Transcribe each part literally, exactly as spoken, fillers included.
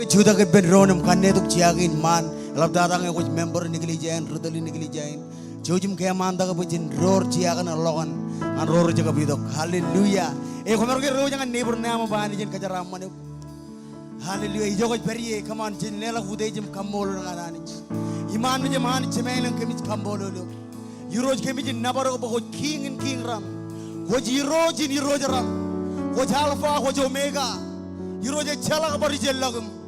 Jutak ippān doon im kannetok jea kein ṃaan. Eḷaptata ñe kwōj member in eklejia in, ri tōl in eklejia in, jouj im keṃṃantōk bwe jen door jea kaṇ ḷọk ñan ro rej kab itok. Hallelujah. Eo, kwōmaroñ ke diwōj ñan neighbor eo aṃ bwe Anij en kōjeraaṃṃan eok. Hallelujah. Ijo kwōj pād ie, come on, jen leḷọk utiej im kaṃṃoolol ñan Anij. Iṃaan mejaṃ Anij Jemem ilañ kōmij kaṃṃoolol eok. Irooj, kōmij nōbar eok bwe kwōj Kiiñ in kiiñ raṇ. Kwōj Irooj in irooj raṇ. Kwōj Alpha, kwōj Omega. Irooj, ejjeḷọk bar ijellọkūṃ.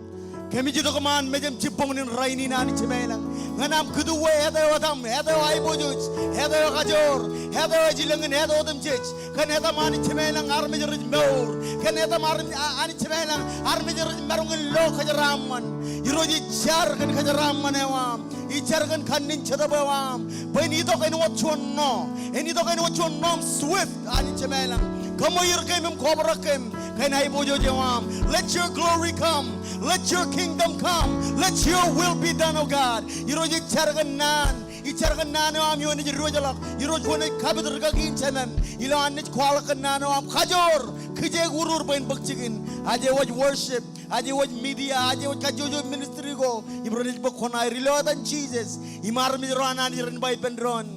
Kōmij itok iṃaan mejaṃ jibboñin rainin Anij Jemem ilañ ñan aṃ kūtuwe āt eo etaṃ, āt eo aiboojoj, āt eo kajoor, āt eo ej ilōñin āt otemjej. Kōn etaṃ Anij Jemem ilañ armej rej mour. Kōn etaṃ armej, a-, Anij Jemem ilañ armej rej maroñ in lo kōjeraaṃṃan. Irooj, ij jar kōn kōjeraaṃṃan eo aṃ. Ij jar kōn kanniōn Jetōb eo aṃ bwe en itok āinwōt juon ṇo. En itok āinwōt juon ṇo im swift, Anij Jemem ilañ. Kōṃweier kōm im kobrak kōm kōn aiboojoj eo aṃ. Let your glory come. Let your kingdom come. Let your will be done, O God. Irooj, ij jar kōn naan. Ij jar kōn naan eo aṃ ioon ej diwōjḷọk. Irooj, kwōnaaj kapit rikaki in Jemem ilo an naaj kwaḷọk kōn naan eo aṃ kajoor kijeek urur bwe en bōk jikin. Aje waj worship, aje waj media, aje waj kajjojo ministry ko im renaaj bōk kuṇaer ilo etan Jisōs. Im armej ro an Anij ren ba ippān doon.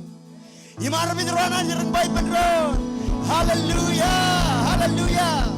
Im armej ro an Anij ren ba ippān doon. Hallelujah, hallelujah.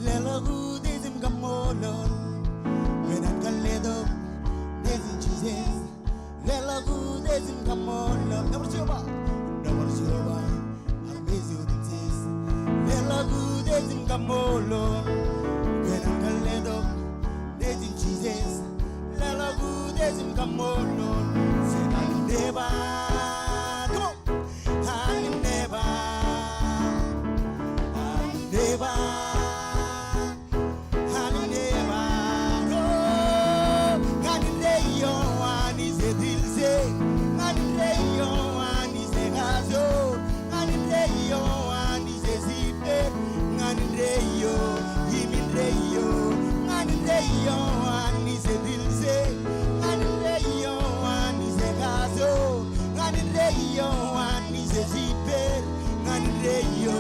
Leḷọk utiej im kaṃṃoolol. Kōn an kar letok Nejin Jisōs. Leḷọk utiej im kaṃṃoolol. Nōbar Jeova. Nōbar Jeova. Armej otemjej. Leḷọk utiej im kaṃṃoolol. Kōn an kar letok Nejin Jisōs. Leḷọk utiej im kaṃṃoolol. Jen al im nebar. Come on. Al im nebar. Al im nebar. Al im nebar. O, ñan indeeo Anij ej ilje. Ñan indeeo Anij ej kajoor. Ñan indeeo Anij ej ippān. Ñan indeeo, im indeeo. Ñan indeeo Anij ej ilje. Ñan indeeo Anij ej kajoor. Ñan indeeo Anij ej ippān. Ñan indeeo,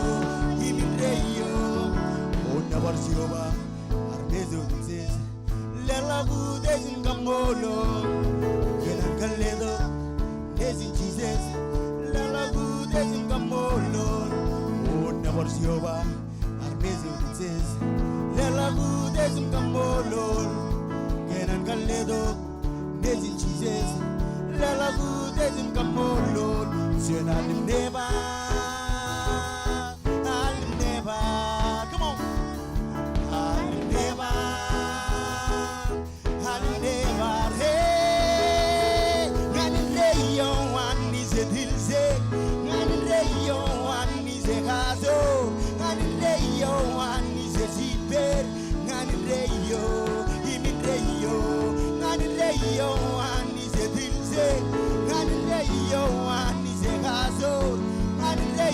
im indeeo. O nōbar Jeova. Armej otemjej. Leḷọk utiej im kaṃṃoolol. Kōn an kar letok Nejin Jisōs. Leḷọk utiej im kaṃṃoolol. O nōbar Jeova. Armej otemjej. Leḷọk utiej im kaṃṃoolol. Kōn an kar letok Nejin Jisōs. Leḷọk utiej im kaṃṃoolol. Jen al im nebar. Al im nebar. Come on. Al im nebar. Al im nebar. Hey. Ñan indeeo Anij ej ilje. Ñan indeeo Anij ej kajoor. Ñan indeeo Anij ej ippān. Ñan indeeo, im indeeo. Ñan indeeo Anij ej ilje. Ñan indeeo Anij ej kajoor. Ñan indeeo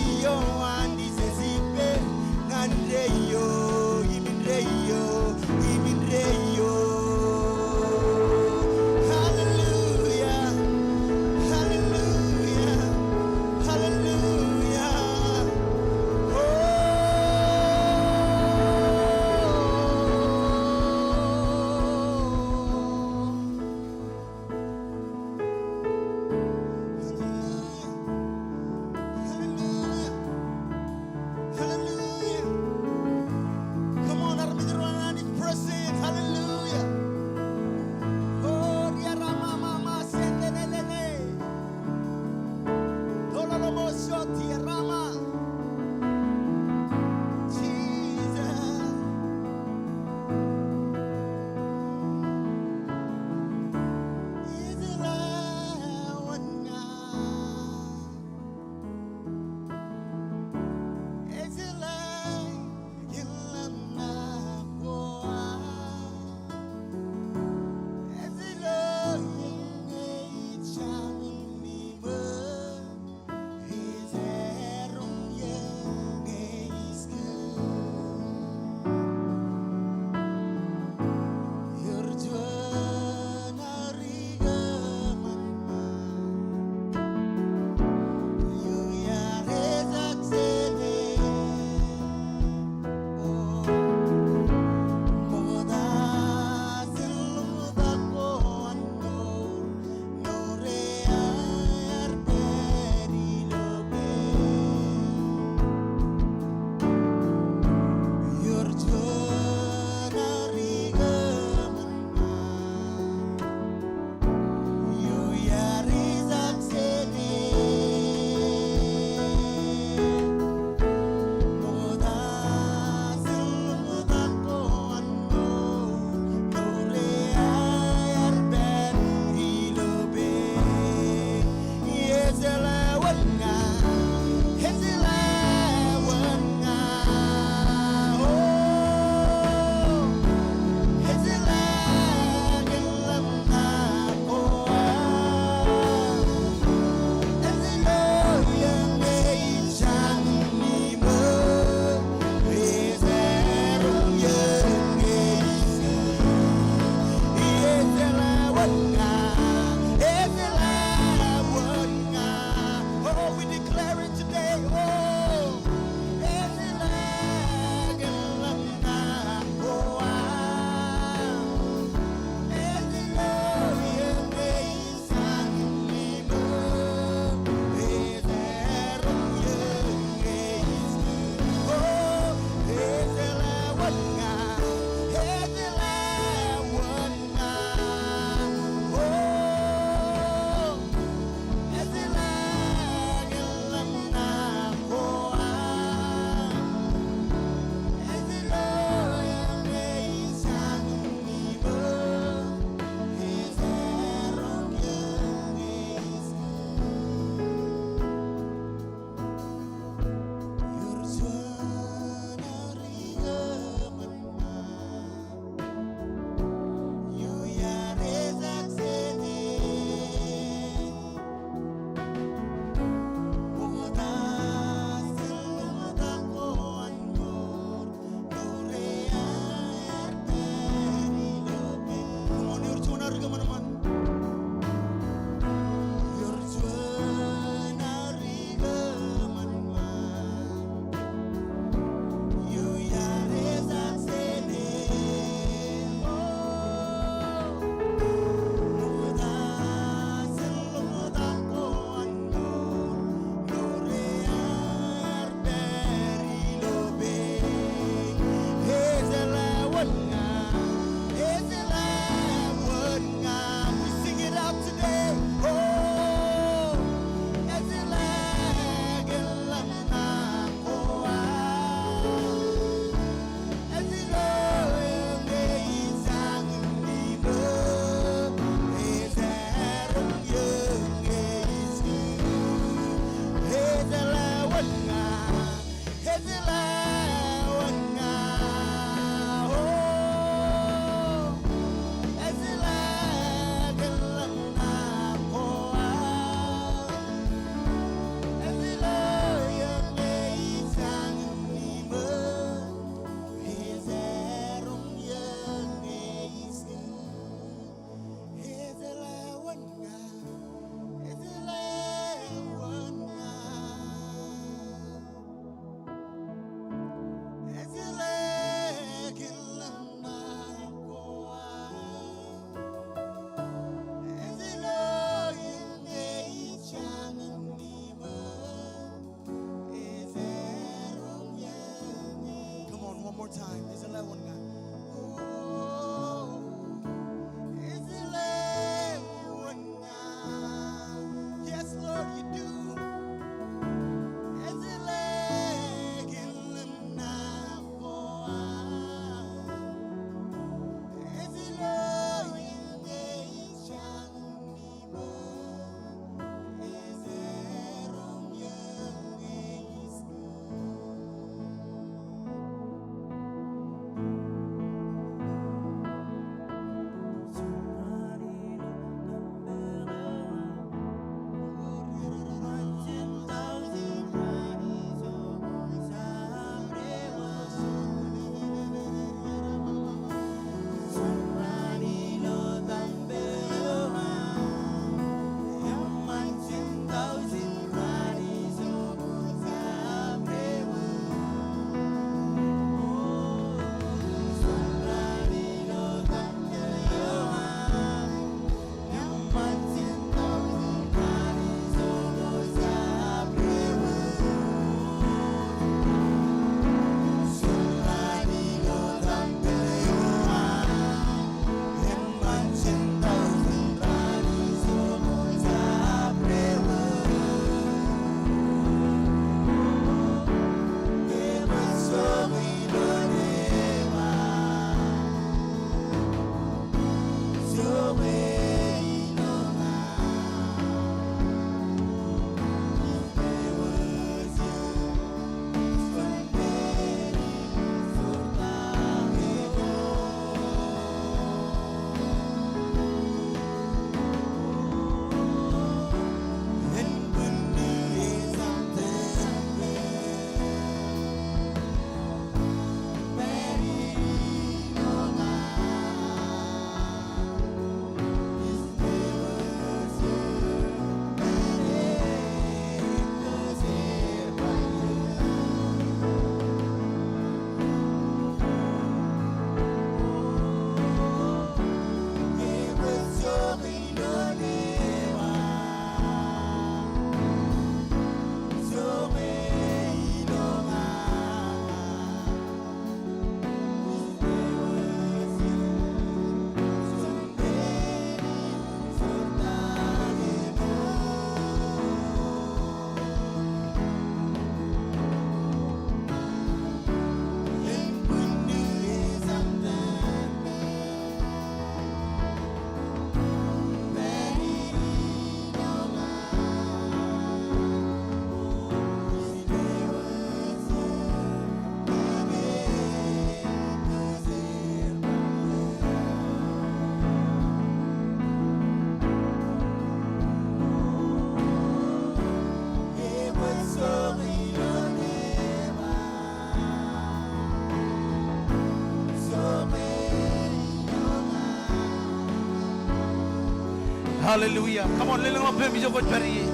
Hallelujah. Come on, lelōñḷọk peiṃ ijo kwōj pād ie.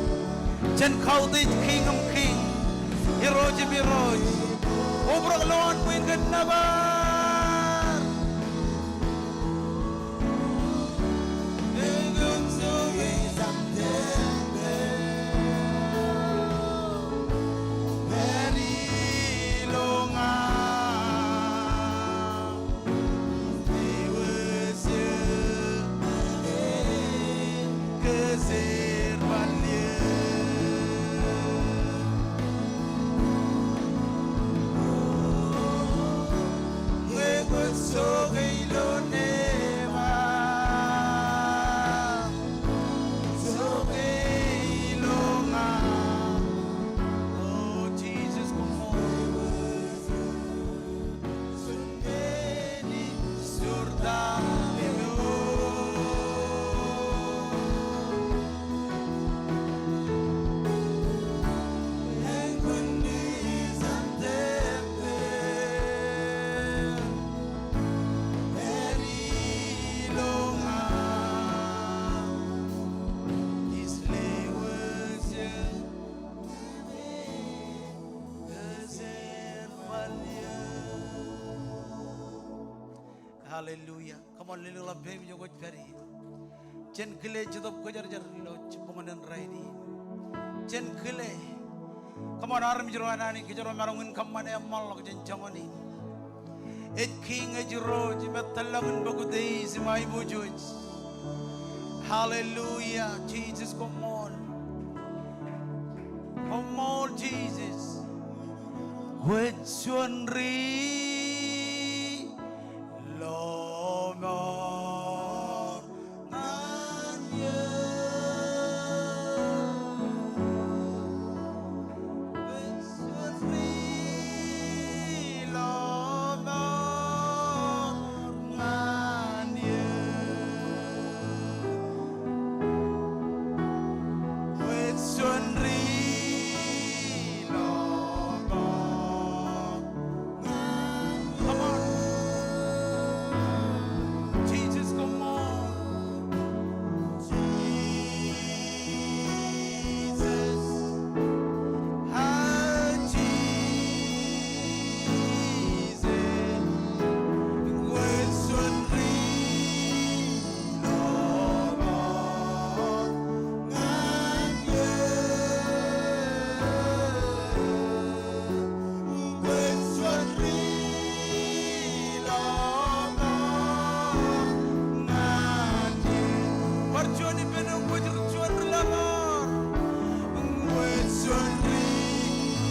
Jen kautiej Kiiñ in kiiñ, Irooj in irooj. Obrak lowaan ṃwiin kōn nōbar. Oh, Jesus, come on. Hallelujah. Come on, lelōñḷọk peiṃ ijo kwōj pād ie. Jen kile Jetōb Kwōjarjar ilo jibboñōn in rainin. Jen kile. Come on, armej ro an Anij, kōjro maroñ in kōṃṃane eṃṃanḷọk jān joñan in. Ej Kiiñ, ej Irooj, im etal ḷọk in bwe kwōj eis im aiboojoj. Hallelujah, Jesus, come on. Come on, Jesus. Kwōj juon ri lọmọọr ñan eō. Kwōj juon ri lọmọọr ñan eō. Kwōj juon ri lọmọọr. Come on. Jesus, come on. Jesus. Ah, Jesus. Kwōj juon ri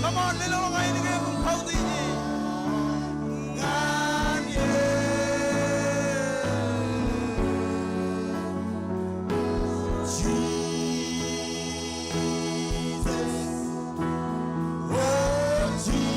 Come on, lelōñḷọk ainikien im kautiej e. Jesus. Oh, Jesus.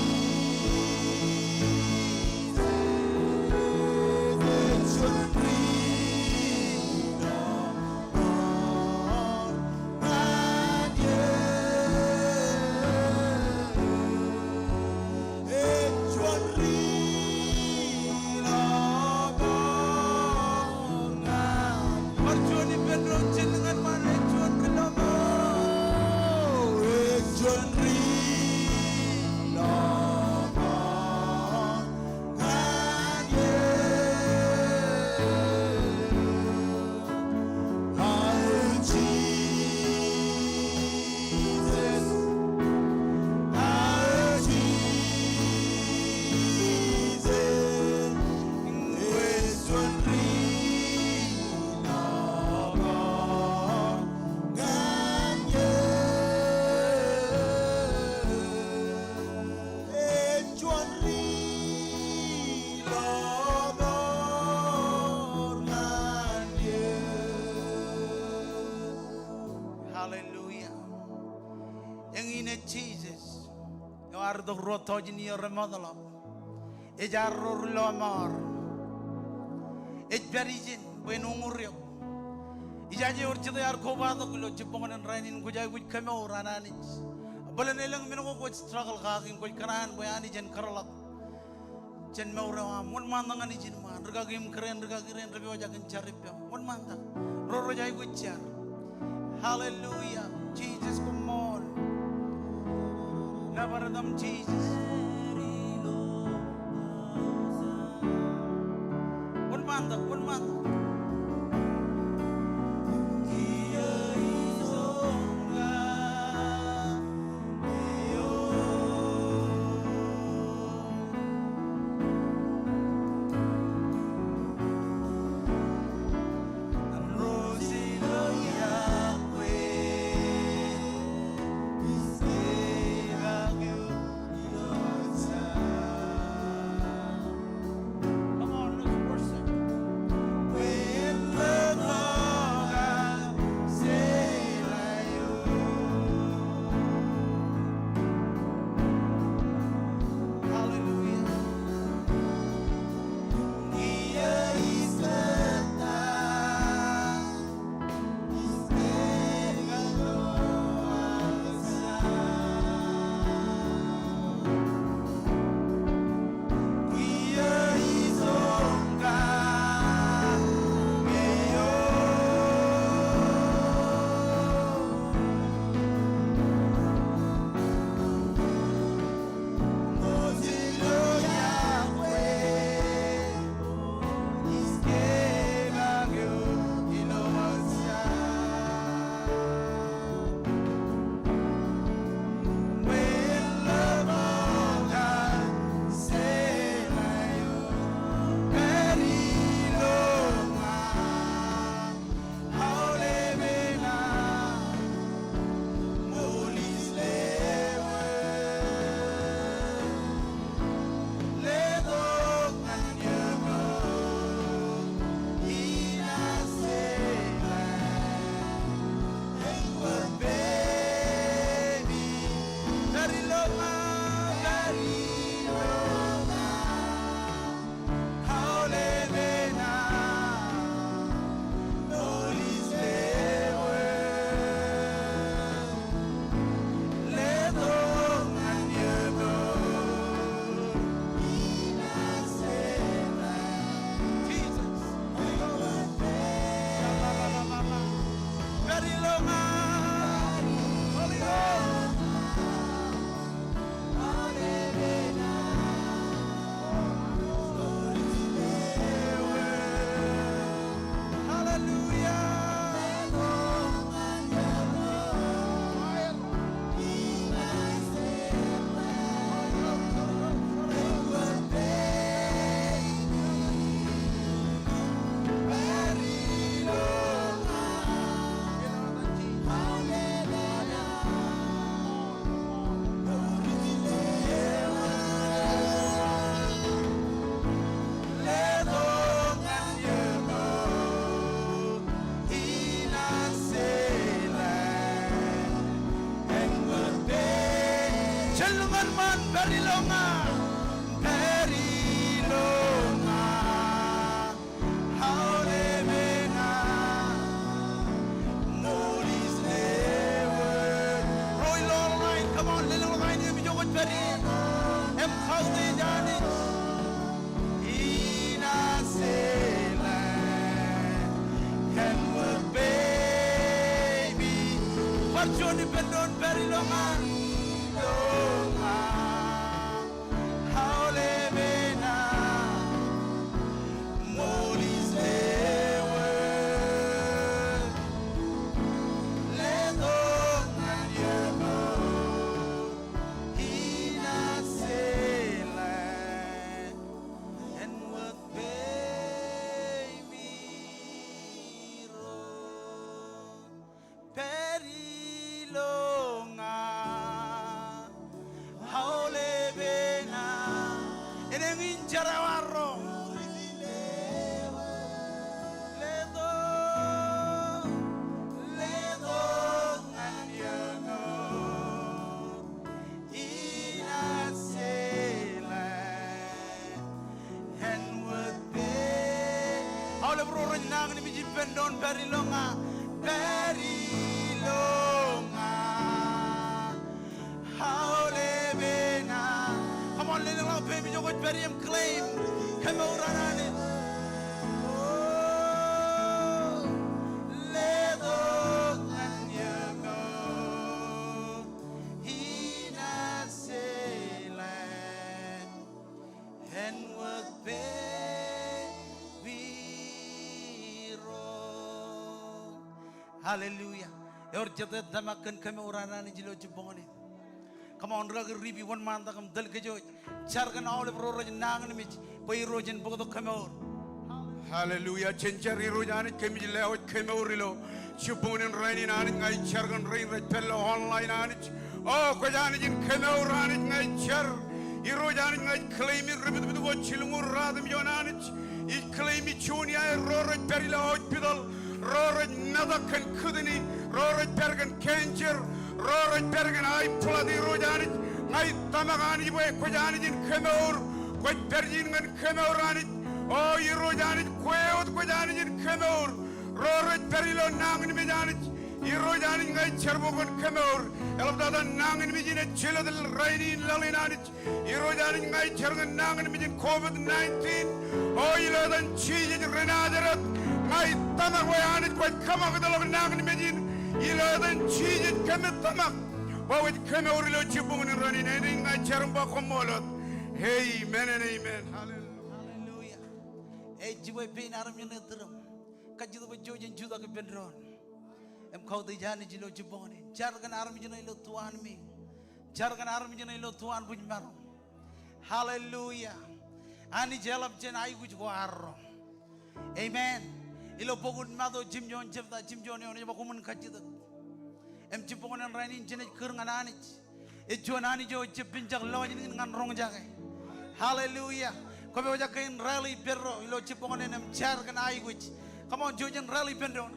Hallelujah. Eñin ej Jisōs. Eo ear itok ruo tọujin iiō remootḷọk. Ej arro ri lọmọọr. Ej pād ijin bwe en uñūr eok. Ijaje ewōr jet ear kobatok ilo jibboñōn in rainin, kwōj aikuj kemour an Anij. Bōlen elōñ men ko kwōj struggle kaki im kwōj kōṇaan bwe Anij en kōrḷọk jān mour eo aṃ. Wōnṃaantak ñan ijin ṃaan. Rikaki im kōrā in, rikaki rein, rej pojak in jar ippaṃ. Wōnṃaantak. Ro rej aikuj jar. Hallelujah. Jisōs, come on. Nōbar etan Jisōs. Wōnṃaantok, wōnṃaantok. Come on, let's worship. Hallelujah. Come on, lelōñḷọk ainikiōṃ ijo kwōj pād ie. Im kautiej Anij. Bar juon ippān doon, pād ilowōj. Pād ilowōj, aolepen aō. Eñin jerọwiwi ro. Letok, letok ñan iien eo. Inaaj seilōk. Aolep ro rej nañinmej ippān doon, pād ilowōj. Pād ilowōj. Aolepen aō. Come on, lelōñḷọk peim ijo kwōj pād ie im claim. Kemour an Anij. O, letok ñan Hallelujah. Ewōr jet ej tōmak kōn kemour an Anij ilo jibboñōn in? Come on, rikaki ripi wōnṃaantak im tōl kōj wōj. Jar kōn aolep ro rej nañinmej bwe Irooj en bōktok kemour. Hallelujah. Jen jar. Irooj Anij, kōmij lewōj kemour ilo jibboñōn in rainin. Anij, ña ij jar kōn rein rej pād ilo online, Anij. O, kwōj Anij in kemour, Anij, ña ij jar. Irooj Anij, ña ij claim-i ri pitpit ko jilñuul ruatimjuon, Anij. Ij claim-i juon iaer ro rej pād ilo hospital, ro rej metak kōn kidney, ro rej pād kōn cancer, ro rej pād kōn high blood, Irooj Anij. Ña ij tōmak, Anij, bwe kwōj Anij in kemour. Kwōj pād ijin ñan kemour, Anij. O Irooj Anij, kwe wōt kwōj Anij in kemour ro rej pād ilo nañinmej, Anij. Irooj Anij, ña ij jar bwe kwōn kemour. Eḷaptata nañinmej in ej jilet rainin laḷ in, Anij. Irooj Anij, ña ij jar ñan nañinmej in COVID nineteen. O ilo etan Jisōs ri Nazeret, ña ij tōmak bwe Anij kwōj kōṃakūtḷọk nañinmej in. Ilo etan Jisōs kōmij tōmak bwe kwōj kemour ilo jibboñōn in rainin. Āinwōt ña ij jar im ba koṃṃool wōt. Amen and amen. Hallelujah. Hallelujah. Ej jibwe pein armej ṇe tūrōṃ. Kajjitōk bwe jouj jen jutak ippān doon im kautiej Anij ilo jibboñōn in. Jar kōn armej ṇe ilo tuanmiiñ. Jar kōn armej ṇe ilo tuanbwijmaroñ. Hallelujah. Anij eḷap jān aikuj ko arro. Amen. Ilo bok in Matu jimjuon jebta, jimjuon eoon, ej ba koṃwin kajjitōk. Im jibboñōn in rainin jenaaj kūr ñan Anij. Ej juon Anij eo ejjab pinjak lọjilñin ñan roñjake. Hallelujah. Kwōpojak kein rally ippedro ilo jibboñōn in im jar kōn aikuj. Come on, jouj jen rally ippān doon.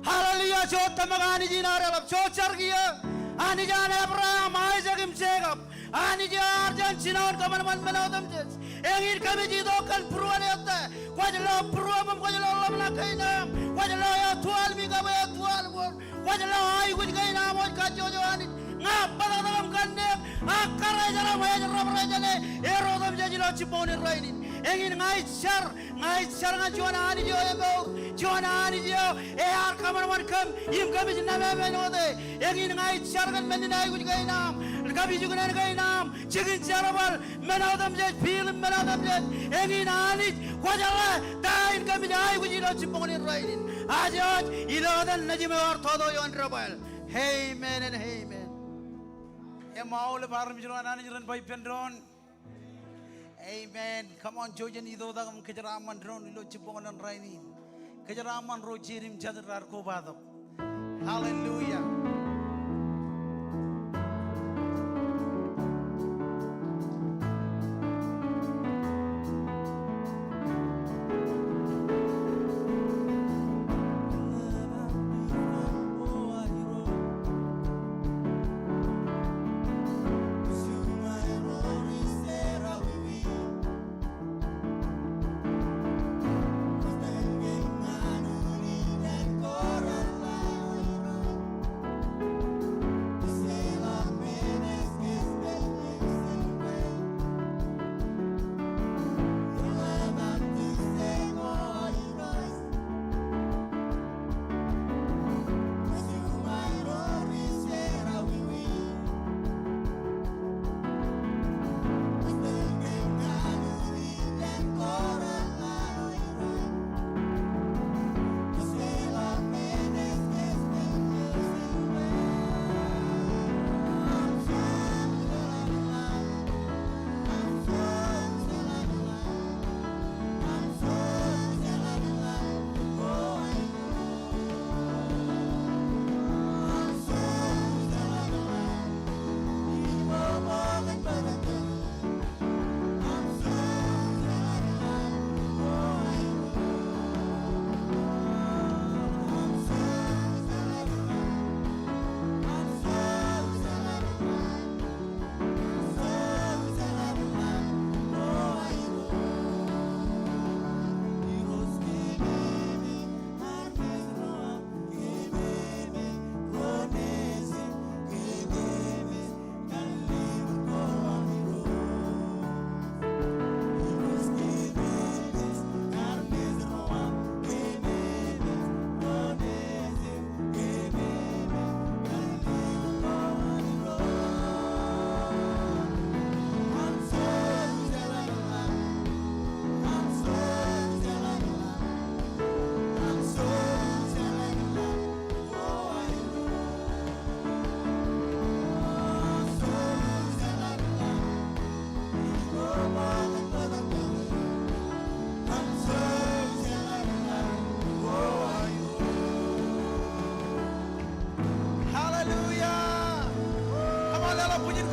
Hallelujah. Jouj tōmak Anij in ad eḷap. Jouj jar kiiō. Anij an Ebream, Aisak im Jekob. Anij eo ear jān jinoin kōṃanṃan men otemjej. Eñin kōmij itok kōn būruon ettā. Kwōj lo būruōm im kwōj lo ḷōmṇak kein aṃ. Kwōj lo eo tualmi kab eo tualkoor. Kwōj lo aikuj kein aṃ wōj kajjojo Anij. Ña bōtōktōk im kanniōk, ak kōrā eo ej ram ej rej jāne er otemjej ilo jibboñōn in rainin. Eñin ña ij jar, ña ij jar ñan juon Anij eo emour, juon Anij eo ear kōṃanṃan kōm im kōmij nemāmein wōt e. Eñin ña ij jar kōn men in aikuj kein aṃ, kab jiknen kein aṃ, jikin jerbal, men otemjej, bill im men otemjej. Eñin Anij, kwōjeḷā ta in kōmij aikuj ilo jibboñōn in rainin. Ajooj, ilo etan Nejūṃ eo ear toto ioon debwāāl. Amen and amen. Im aolep armej ro an Anij ren ba ippān doon. Amen. Come on, jouj jen itoktak im kōjeraaṃṃan doon ilo jibboñōn in rainin. Kōjeraaṃṃan ro jeid im jatid raar kobatok. Hallelujah.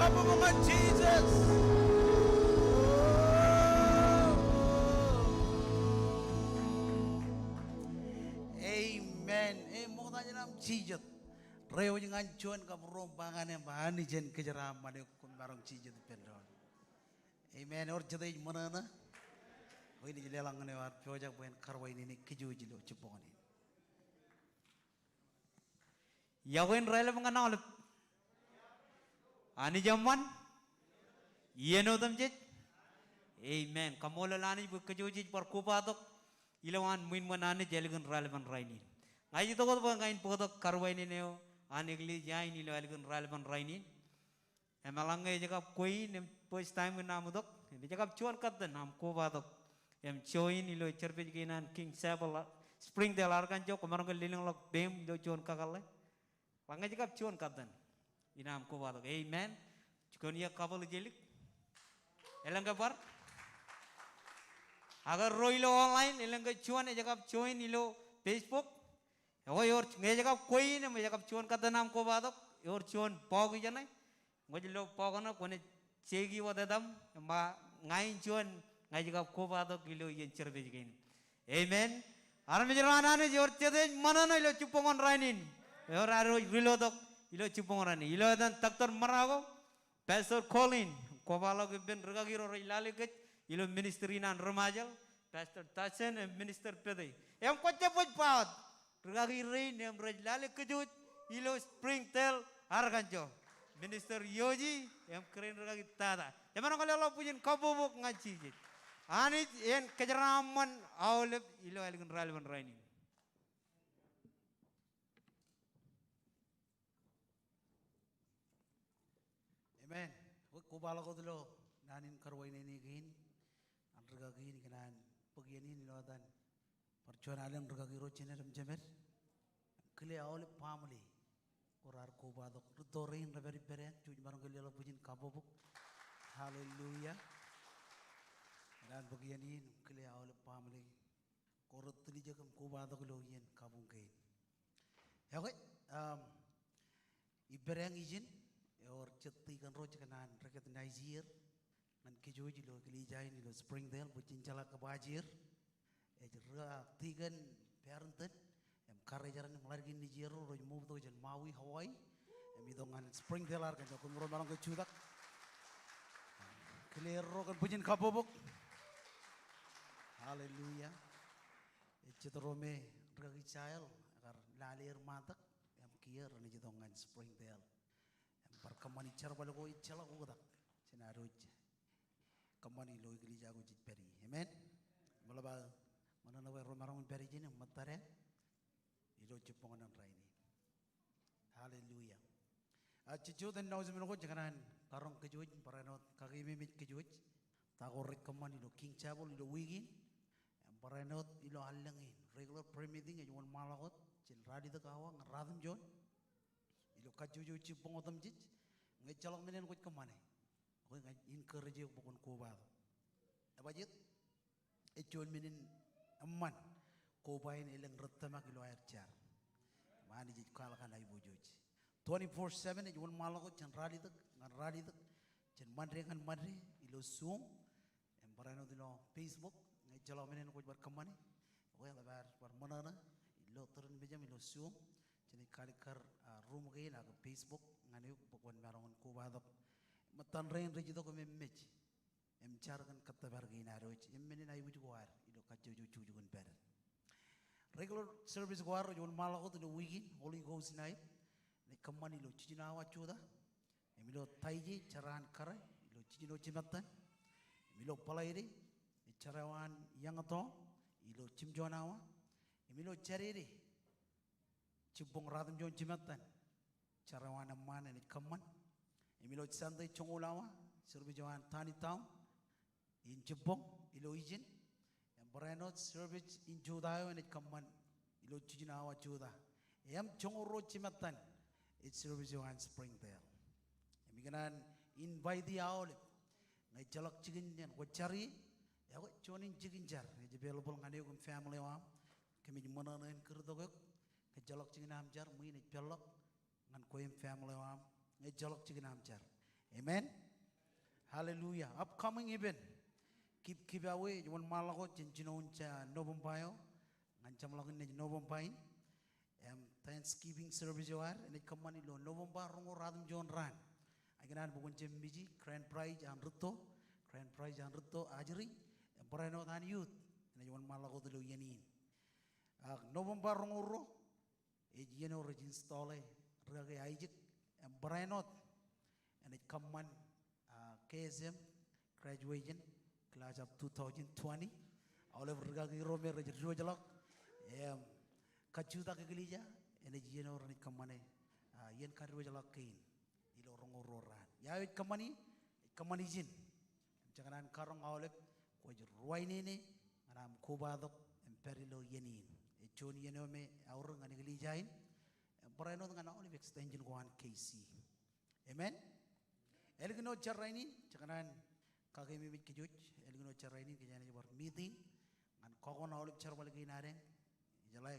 Kabbokbok ñan Jisōs. Amen. Eṃṃool, ṃokta jān aṃ jijet. Reiwōj ñan juon kab ruo im ba ñan eṃ, Anij en kōjeraaṃṃan eok, kwōn maroñ jijet ippān doon. Amen. Ewōr jet ej ṃōṇōṇō. Bwe in ej leḷọk ñan eo ear pojak bwe en karuwainene kōj ilo jibboñōn in. Iọkwe in raelep ñan aolep. Anij eṃṃan. Iien otemjej. Amen. Kaṃṃoolol Anij bwe kōj jej bar kobatok ilowaan ṃwiin ṃōn Anij ālikin raelepen rainin. Ña ij itok wōt bwe ña in bōktok karuwainene eo an eklejia in ilo ālikin raelepen rainin. Im eḷaññe ej kab kwe in im first time in aṃ itok, im ej kab juon katten aṃ kobatok im join ilo service kein an King Chapel, Springdale, Arkansas, kwōmaroñ ke lelōñḷọk peiṃ ilo juon kakōḷḷe. Eḷaññe ej kab juon katten in aṃ kobatok. Amen. Jukon iiō kabōḷ ijelik. Elōñ ke bar. Ak ro ilo online, elōñ ke juon ej kab join ilo Facebook. Eo ewōr, ñe ej kab kwe in im ej kab juon katten aṃ kobatok, ewōr juon bọọk ijeṇe. Ñe kwōj lo bọọk ṇe, kwōnaaj jeki wōt etaṃ im ba ña in juon ña ij kab kobatok ilo iien service kein. Amen. Armej ro an Anij, ewōr jet ej ṃōṇōṇō ilo jibboñōn rainin. Ewōr ad wōj rilotok ilo jibboñōn rainin. Ilo etan Doctor Marako, Pastor Colin, kobaḷọk ippān rikaki ro rej lale kōj ilo ministry in an ri Ṃajeḷ, Pastor Tasen im Minister Pete. Im kwōjab wōj ba wōt rikaki rein im rej lale kōj wōj ilo Springdale, Arkansas, Minister Yoji im kōrā in rikaki Tata. Jemaroñ ke leḷọk bwijin kabbokbok ñan Jisōs. Anij en kōjeraaṃṃan aolep ilo ālikin raelepen rainin. Amen. Kobaḷọk wōt ilo naan in karuwainene kein an rikaki in, ikōṇaan bōk iien in ilo etan bar juon alen rikaki ro jined im jemed. Kile aolep baaṃle ko raar kobatok. Rūtto rein rej pād ippād eṇ, jej maroñ ke leḷọk bwijin kabbokbok. Hallelujah. Ikōṇaan bōk iien in im kile aolep baaṃle ko rej tiljek im kobatok ilo iien kabuñ kein. Okay, um, ippād eṇ ijin, ewōr jet tikōn ro jej kōṇaan recognize er ñan kōj wōj ilo eklejia in ilo Springdale, bwe jen jeḷā kōpaajeer. Ej ri-, ah, tikōn Barrington im Karijeran im Ḷaddik Nejier ro rej move tok jān Maui, Hawaii, im itok ñan Springdale, Arkansas. Koṃro maroñ ke jutak. Kile erro kōn bwijin kabbokbok. Hallelujah. Ej jet ro me rikaki Jael, ekar lale er Matak im kiiō renaaj itok ñan Springdale im bar kōṃṃani jerbal ko ejjeḷọk oktak jān ad wōj kōṃṃani ilo eklejia ko jej pād ie. Amen. Im eḷap aō ṃōṇōṇō bwe ro maroñ in pād ijin im ṃōttad eṇ ilo jibboñōn in rainin. Hallelujah. A, jej jota announcement ko, jej kōṇaan karoñ kōj wōj im barāinwōt kakeememej kōj wōj ta ko rej kōṃṃan ilo King Chapel ilo wiik in. Im barāinwōt ilo allōñ in, regular prayer meeting ej wōnṃaanḷọk wōt jān ralitōk awa ñan ratimjuon ilo kajjojo jibboñ otemjej. Ñe ejjeḷọk men eṇ kwōj kōṃṃane, ekwe ña ij encourage eok bwe kwōn kobatok. Ebajeet? Ej juon men in eṃṃan, koba in elōñ ri tōmak ilo aer jar. Im Anij ej kwaḷọk an aiboojoj. Twenty-four seven ej wōnṃaanḷọk wōt jān ralitōk ñan ralitōk, jān Monday ñan Monday ilo Zoom. Im barāinwōt ilo Facebook, ñe ejjeḷọk men eṇ kwōj bar kōṃṃane, ekwe eḷap aer bar ṃōṇōṇō ilo tūrin mejaṃ ilo Zoom. Jenaaj kalikkar, ah, room kein ak Facebook ñan eok bwe kwōn maroñ in kobatok. Ṃōttan rein rej itok im emej im jar kōn kōttōpar kein ad wōj. Im men in aikuj ko ad ilo kajjojo jukjuk in pād. Regular service ko ad rej wōnṃaanḷọk wōt ilo wiik in, Holy Ghost night. Ej kōṃṃan ilo jiljino awa jota. Im ilo Taije, jeraan kōrā, ilo jiljino jimattan. Im ilo Bōḷaide, ej jeraan eñtọọñ, ilo jimjuon awa. Im ilo Jādede, jibboñ ratimjuon jimattan, jeraan eṃṃaan enaaj kōṃṃan. Im ilo Sunday joñoul awa, service eo an Tanitowne in jibboñ ilo ijin. Im barāinwōt service in jota eo enaaj kōṃṃan ilo jiljino awa jota. Im joñoul ruo jimattan ej service eo an Springdale. Im ikōṇaan invite aolep, ñe ejjeḷọk jikin eṇ kwōj jar ie, ekwe juon in jikin jar ej available ñan eok im family eo aṃ. Kōmij ṃōṇōṇō in kūrtok eok. Ñe ejjeḷọk jikin aṃ jar, ṃwiin ej peḷḷọk ñan kwe im family eo aṃ. Ñe ejjeḷọk jikin aṃ jar, Amen. Hallelujah. Upcoming event. Keep, keep aware, ej wōnṃaanḷọk wōt jān jinoin November eo ñan jeṃḷọkin November in. Im Thanksgiving service eo ad enaaj kōṃṃan ilo November roñoul ratimjuon raan. Ak ikōṇaan bwe kwōn jab miji, grand prize an rūtto, grand prize an rūtto ajri, im barāinwōt an youth enaaj wōnṃaanḷọk wōt ilo iien in. Ak November roñoul ruo, ej iien eo rej install e rikaki Isaac, im barāinwōt enaaj kōṃṃan ah, K S M graduation class of two thousand twenty. Aolep rikaki ro me rej diwōjḷọk im kajutak eklejia, enaaj iien eo renaaj kōṃṃane, ah, iien kadiwōjḷọk kein ilo roñoul ruo raan. Ia eo ej kōṃṃani? Ej kōṃṃan ijin. Im jekōṇaan karoñ aolep kwōj ruwainene ñan aṃ kobatok im pād ilo iien in. Ej juon iien eo me eaorōk ñan eklejia in im barāinwōt ñan aolep extension ko an K C. Amen. Ālikin wōt jar rainin, jekōṇaan kakeememej kōj wōj, ālikin wōt jar rainin kōjeañ bar meeting ñan kọkoṇ aolep jerbal kein adeañ. Jeḷā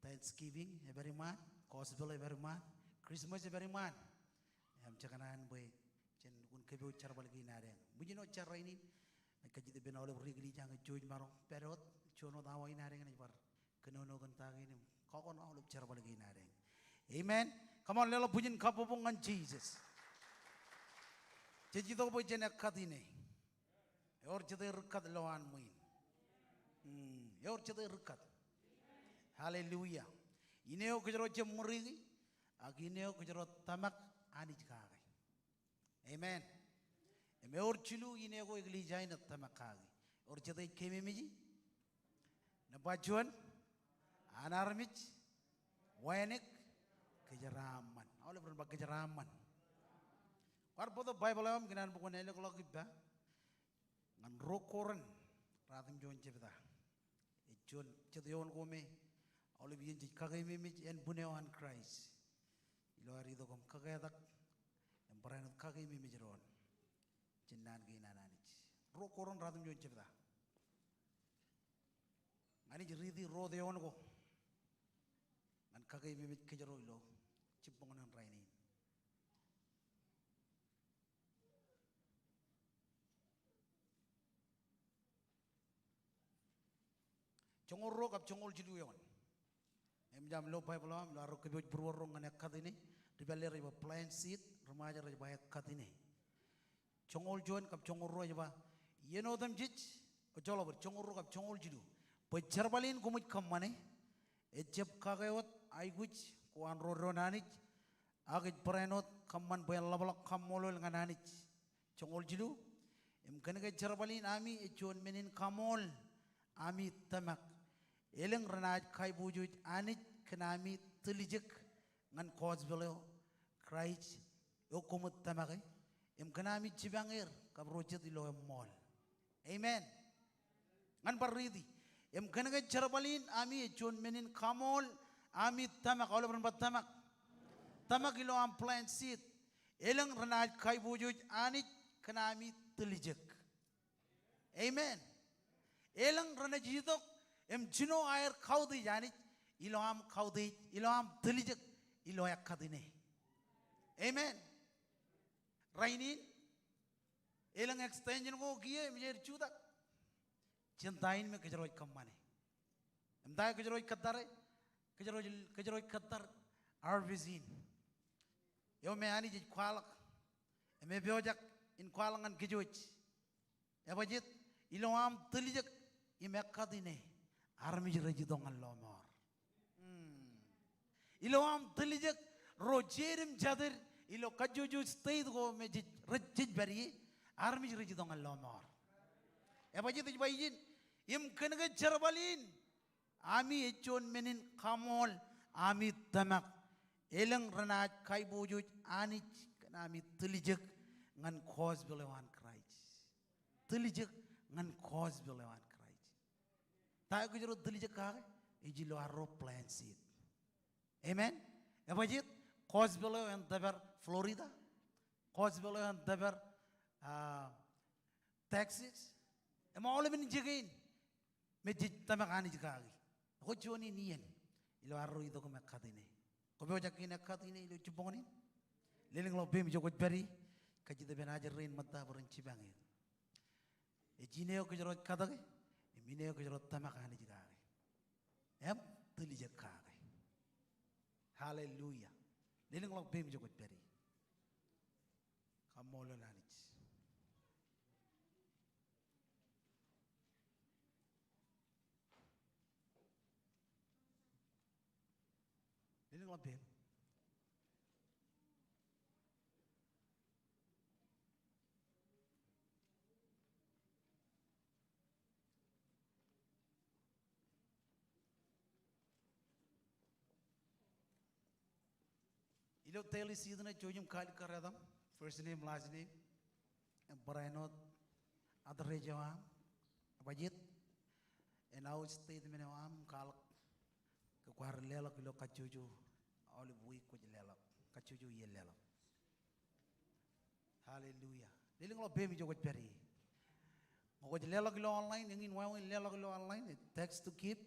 Thanksgiving ej pād iṃaan, Gospel ej pād iṃaan, Christmas ej pād iṃaan. Im jekōṇaan bwe jen kōn kōpooj jerbal kein adeañ. Ṃōjin wōt jar rainin, kajjitōk ippān aolep ri eklejia ñe jej maroñ pād wōt, juon wōt awa in adeañ enaaj bar kōnono kōn ta kein im kọkoṇ aolep jerbal kein adeañ. Amen. Come on, leḷọk bwijin kabbokbok ñan Jisōs. Jej itok bwe jen ekkat ine. Ewōr jete ri ekkat lowaan ṃwiin? Hmm, ewōr jete ri ekkat? Hallelujah. Ine eo kōjro jab ṃuriki, ak ine eo kōjro tōmak Anij kake. Amen. Im ewōr jilu ine ko eklejia in ej tōmak kaki. Ewōr jete ej keememej? Nōṃba juon, an armej wānōk kōjeraaṃṃan. Aolep ren ba kōjeraaṃṃan. Kwaar bōktok Baibōḷ eo aṃ, ikōṇaan bwe kwōn ālọkḷọk ippa ñan Ruo Korint ratimjuon jebta. Ej juon jet eoon ko me aolep iien jej kakeememej ānbwin eo an Kraist ilo ad itok im kōketak im barāinwōt kakeememej doon jān naan kein an Anij. Ruo Korint ratimjuon jebta. Ña ij riiti ruo wōt eoon ko ñan kakeememej kōjro ilo jibboñōn rainin. Joñoul ruo kab joñoul jilu eoon. Im jab lo Baibōḷ eo aṃ, ilo arro kōpooj būruorro ñan ekkat ine, ri pālle rej ba plant seed, ri Ṃajeḷ rej ba ekkat ine. Joñoul juon kab joñoul ruo ej ba, iien otemjej, joḷọk bōd, joñoul ruo kab joñoul jilu. Bwe jerbal in koṃij kōṃṃane, ejjab kake wōt aikuj ko an ro doon Anij, ak ej barāinwōt kōṃṃan bwe en ḷapḷọk kaṃṃoolol ñan Anij. Joñoul jilu, im kōnke jerbal in ami ej juon men in kaṃool ami tōmak. Elōñ renaaj kaiboojoj Anij kōn ami tiljek ñan gospel eo Kraist eo koṃij tōmake, im kōn ami jipañ er kab ro jet ilo eṃṃool. Amen. Ñan bar riiti. Im kōnke jerbal in ami ej juon men in kaṃool ami tōmak, aolep ren ba tōmak. Tōmak ilo aṃ plant seed. Elōñ renaaj kaiboojoj Anij kōn ami tiljek. Amen. Elōñ renaaj itok im jino aer kautiej Anij ilo aṃ kautiej, ilo aṃ tiljek, ilo ekkat ine. Amen. Rainin, elōñ extension ko kiiō im jej jutak jān ta in me kōjro ej kōṃṃane. Im ta eo kōjro ej kōttare, kōjro ej, kōjro ej kōttar harvest in. Eo me Anij ej kwaḷọk im epojak in kwaḷọk ñan kōjwōj. Ebajeet? Ilo aṃ tiljek im ekkat ine, armej rej itok ñan lọmọọr. Hmm. Ilo aṃ tiljek, ro jeid im jatid ilo kajjojo state ko me jej, rej, jej pād ie, armej rej itok ñan lọmọọr. Ebajeet? Ej ba ijin, im kōnke jerbal in ami ej juon men in kaṃool ami tōmak. Elōñ renaaj kaiboojoj Anij kōn ami tiljek ñan gospel eo an Kraist. Tiljek ñan gospel eo an Kraist. Ta eo kōjro tiljek kake? Ej ilo arro plant seed. Amen. Ebajeet? Gospel eo en tōpar Florida. Gospel eo en tōpar, ah, Texas. Im aolepen jikin me jej tōmak Anij kaki. Ekwe juon in iien ilo arro itok im ekkat ine. Kwō pojak in ekkat ine ilo jibboñōn in? Lelōñḷọk peiṃ ijo kwōj pād ie. Kajjitōk ippān ajri rein ṃōtta bwe ren jipañ eō. Ej ineok kōjro ej katōke, im ineok kōjro ej tōmak Anij kake im tiljek kake. Hallelujah. Lelōñḷọk peiṃ ijo kwōj pād ie. Kaṃṃoolol Anij. Lelōñḷọk peiṃ. Ilo daily seed ṇe, jouj im kaalikkar etaṃ, first name, last name, im barāinwōt address eo aṃ, budget, and house statement eo aṃ, kwaḷọk ke kwaar leḷọk ilo kajjojo aolep wiik kwōj leḷọk, kajjojo iien leḷọk. Hallelujah. Lelōñḷọk peiṃ ijo kwōj pād ie. Ñe kwōj leḷọk ilo online, eñin wāween leḷọk ilo online, text to give,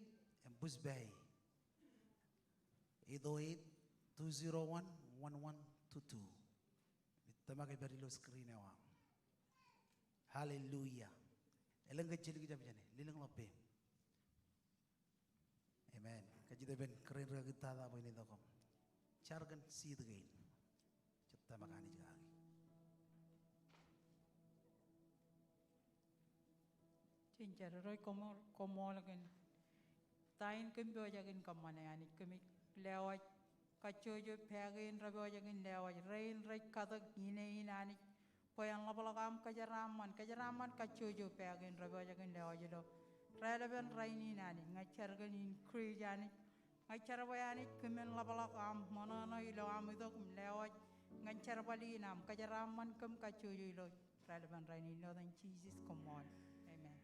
im Pushpay. Eight oh eight, two zero one, one one two two. Im tōmak ej pād ilo screen eo aṃ. Hallelujah. Elōñ ke ej jidik jab jāne, lelōñḷọk peiṃ. Amen. Kajjitōk ippān kōrā in rikaki tata bwe en itok im jar kōn seed kein. Jet tōmak Anij kaki. Jen jar. Irooj, koṃṃool, koṃṃool kōn ta in kōm pojak in kōṃṃane. Anij, kōmij lewōj kajjojo pā kein rej pojak in lewōj, rein rej katōk ine in, Anij, bwe en ḷapḷọk aṃ kōjeraaṃṃan, kōjeraaṃṃan kajjojo pā kein rej pojak in lewōj ilo raelepin rainin, Anij. Ña ij jar kōn increase, Anij. Ña ij jar bwe, Anij, kōmin ḷapḷọk aṃ ṃōṇōṇō ilo aṃ itok im lewōj ñan jerbal in aṃ, kōjeraaṃṃan kōm kajjojo ilo raelepin rainin. Ilo etan Jisōs, koṃṃool. Amen.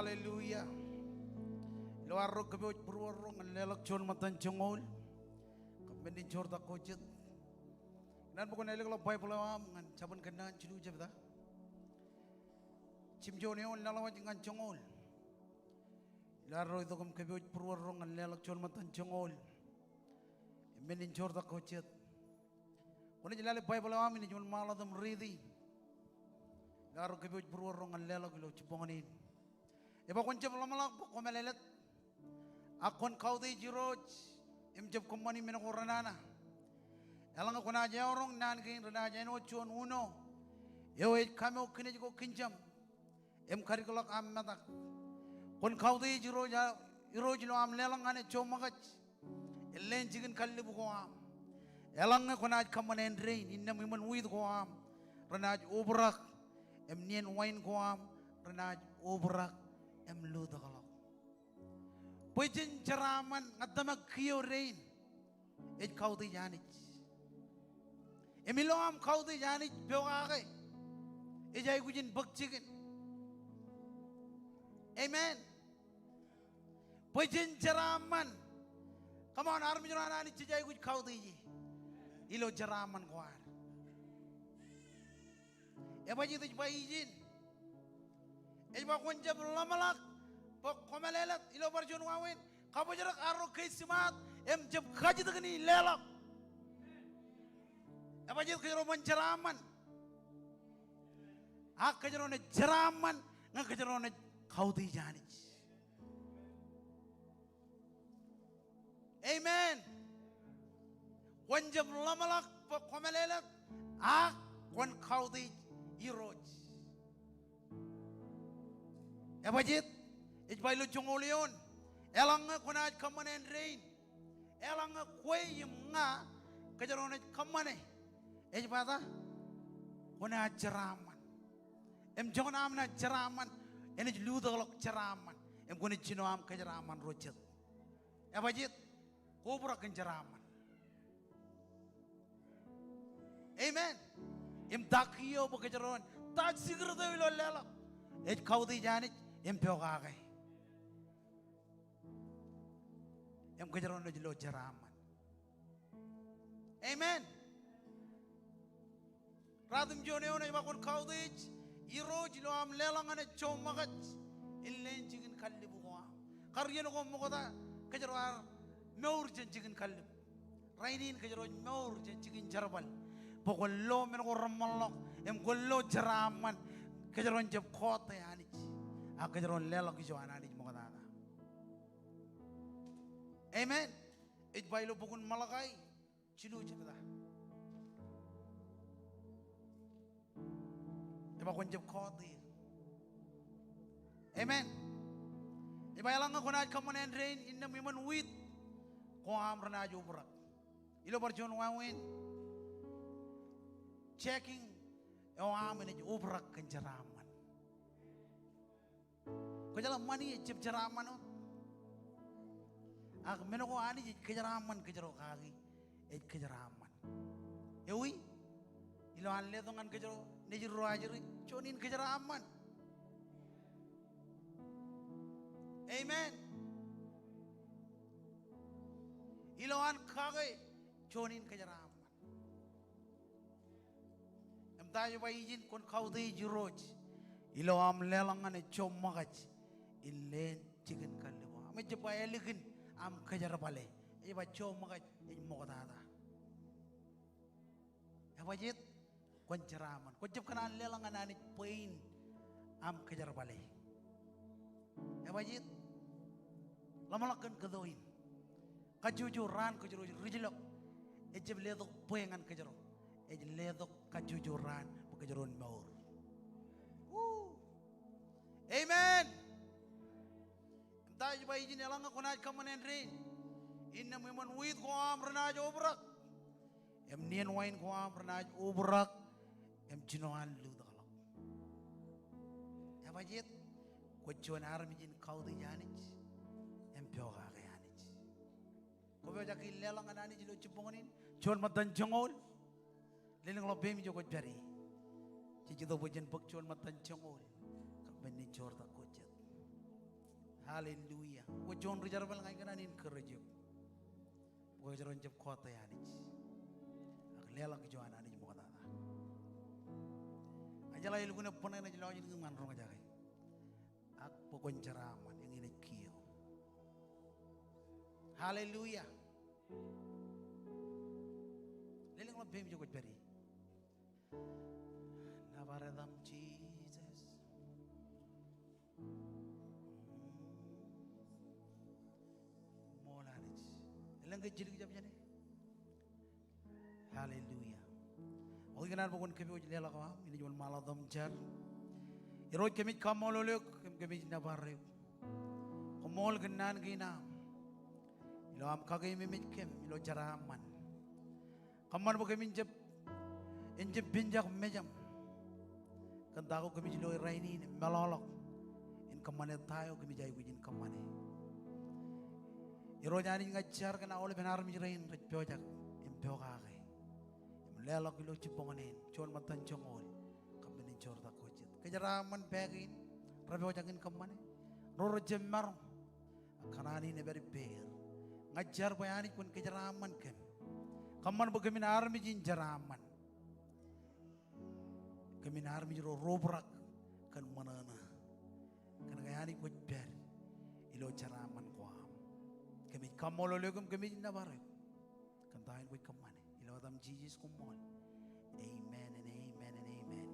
Hallelujah. Ilo arro kōpooj būruorro ñan leḷọk juon ṃōttan joñoul. Kōm men in joortak ko jet. Kōn an bwe kwōn ālōkḷọk Baibōḷ eo aṃ ñan Jabōn Kōnnaan jilu jebta, jimjuon eoon laḷwaj ñan joñoul. Ilo arro itok im kōpooj būruorro ñan leḷọk juon ṃōttan joñoul. Im men in joortak ko jet. Kwōnaaj lale Baibōḷ eo aṃ, inaaj wōnṃaanḷọk im riiti. Ilo arro kōpooj būruorro ñan leḷọk ilo jibboñōn in. Ej ba, kwōn jab ḷōmṇak bwe kwōmeḷeḷe, ak kwōn kautiej Irooj im jab kōṃṃani men ko renana. Eḷaññe kwōnaaj eoroñ naan kein, renaaj āinwōt juon uno eo ej kamo kinej ko kinjam im kadikḷọk aṃ metak. Kwōn kautiej Irooj, a, Irooj ilo aṃ leḷọk ñan e joṃōkaj, leen jikin kallib ko aṃ. Eḷaññe kwōnaaj kōṃṃan āindein, innām iṃōn wiit ko aṃ renaaj obrak, im nien wain ko aṃ renaaj obrak im lutōkḷọk. Bwe jen jeraaṃṃan, ña tōmak kiiō dein ej kautiej Anij. Im ilo aṃ kautiej Anij pokake, ej aikuj in bōk jikin. Amen. Bwe jen jeraaṃṃan. Come on, armej ro an Anij jej aikuj kautiej e ilo jeraaṃṃan ko ad. Ebajjeet ej ba ijin. Ej ba kwōn jab ḷōmṇak bwe kwō mālōtlōt ilo bar juon wāween. Kabōjrak arro ke jiṃa im jab kajjitōk in leḷọk. Ebajjeet kōjro ṃōn jeraaṃṃan. Ak kōjro naaj jeraaṃṃan ñe kōjro naaj kautiej Anij. Amen. Kwōn jab ḷōmṇak bwe kwō mālōtlōt ak kwōn kautiej Irooj. Ebajjeet, ej ba ilo joñoul eoon, eḷaññe kwōnaaj kōṃṃane āindein, eḷaññe kwe im ña kōjro naaj kōṃṃane, ej ba ta? Kwōnaaj jeraaṃṃan. Im joñan aṃ naaj jeraaṃṃan, enaaj lutōkḷọk jeraaṃṃan. Im kwōnaaj jino aṃ kōjeraaṃṃan ro jet. Ebajjeet, kwō obrak kōn jeraaṃṃan. Amen. Im ta kiiō bwe kōjro en, ta secret eo ilo leḷọk? Ej kautiej Anij im pokake. Im kōjro naaj lo jeraaṃṃan. Amen. Ratimjuon eoon ej ba kwōn kautiej Irooj ilo aṃ leḷọk ñan e joṃṃakaj in leen jikin kallib ko aṃ. Kar iien ko ṃokta kōjro ar mour jān jikin kallib. Rainin kōjro ej mour jān jikin jerbal. Bwe kwōn lo men ko reṃṃanḷọk im kwōn lo jeraaṃṃan. Kōjro en jab kọọte Anij. Ak kōjro en leḷọk ijo an Anij ṃoktata. Amen. Ej ba ilo bok in Malakai, jilu jebta. Ej ba kwōn jab kọọte. Amen. Ej ba eḷaññe kwōnaaj kōṃṃane āindein, innām iṃōn wiit ko aṃ renaaj obrak. Ilo bar juon wāween, checking eo aṃ enaaj obrak kōn jeraaṃṃan. Kwōjeḷā ṃani ejjab jeraaṃṃan wōt. Ak men ko Anij ej kōjeraaṃṃan kōjro kaki, ej kōjeraaṃṃan. Ewi, ilo an letok ñan kōjro nejid ro ajri, juon in kōjeraaṃṃan. Amen. Ilo an kake, juon in kōjeraaṃṃan. Im ta ej ba ijin? Kwōn kautiej Irooj ilo aṃ leḷọk ñan e joṃṃakaj in leen jikin kallib ko aṃ. Ejjab ba ālikin aṃ kōjerbale. Ej ba joṃṃakaj ej ṃoktata. Ebajjeet, kwōn jeraaṃṃan. Kwōjab kōṇaan leḷọk ñan Anij bwe in aṃ kōjerbale. Ebajjeet, ḷōmṇak kōn kōto in. Kajjojo raan kōjro ej rijḷọk, ejjab letok bwe ñan kōjro. Ej letok kajjojo raan bwe kōjro en mour. Woo. Amen. Im ta ej ba ijin? Eḷaññe kwōnaaj kōṃṃan āindein, innām iṃōn wiit ko aṃ renaaj obrak. Im nien wain ko aṃ renaaj obrak. Im jino an lutōkḷọk. Ebajjeet, kwōj juon armej in kautiej Anij im pokake Anij. Kwō pojak in leḷọk ñan Anij ilo jibboñōn in? Juon ṃōttan joñoul. Lelōñḷọk peiṃ ijo kwōj pād ie. Jej itok bwe jen bōk juon ṃōttan joñoul. Kab men in joortak ko jet. Hallelujah. Kwōj juon ri-jerbal, ña ikōṇaan encourage eok bwe kōjro en jab kọọte Anij ak leḷọk ijo an Anij ṃoktata. Ak jeḷā elukkuun bōṇāān ej lọjilñiṃ ñan roñjake. Ak bwe kwōn jeraaṃṃan, eñin ej kiiō. Hallelujah. Lelōñḷọk peiṃ ijo kwōj pād ie. Nōbar etaṃ Jisōs. Ṃool Anij. Elōñ ke jidik jab jāne? Hallelujah. O, ikōṇaan bwe kwōn kōpooj leḷọk eo aṃ, inaaj wōnṃaanḷọk tok im jar. Irooj, kōmij kaṃṃoolol eok im kōmij nōbar eok. Koṃṃool kōn naan kein aṃ ilo aṃ kakeememej kōm ilo jeraaṃṃan. Kōṃṃan bwe kōmin jab, en jab penjak mejaṃ kōn ta ko kōmij lo rainin im meḷọkḷọk in kōṃṃane ta eo kōmij aikuj in kōṃṃane. Irooj Anij, ña ij jar kōn aolepen armej rein rej pojak im pokake im leḷọk ilo jibboñōn in juon ṃōttan joñoul kab men in joortak ko jet. Kōjeraaṃṃan pā kein rej pojak in kōṃṃane. Ro rej jab maroñ, kōṇaan in ej pād ippāer. Ña ij jar bwe Anij kwōn kōjeraaṃṃan kōm. Kōṃṃan bwe kōmin armej in jeraaṃṃan. Kōmin armej ro ro obrak kōn ṃōṇōṇō. Kōn ke Anij kwōj pād ilo jeraaṃṃan ko aṃ. Kōmij kaṃṃoolol eok im kōmij nōbar eok kōn ta in kwōj kōṃṃane. Ilo etaṃ Jisōs koṃṃool. Amen and amen and amen.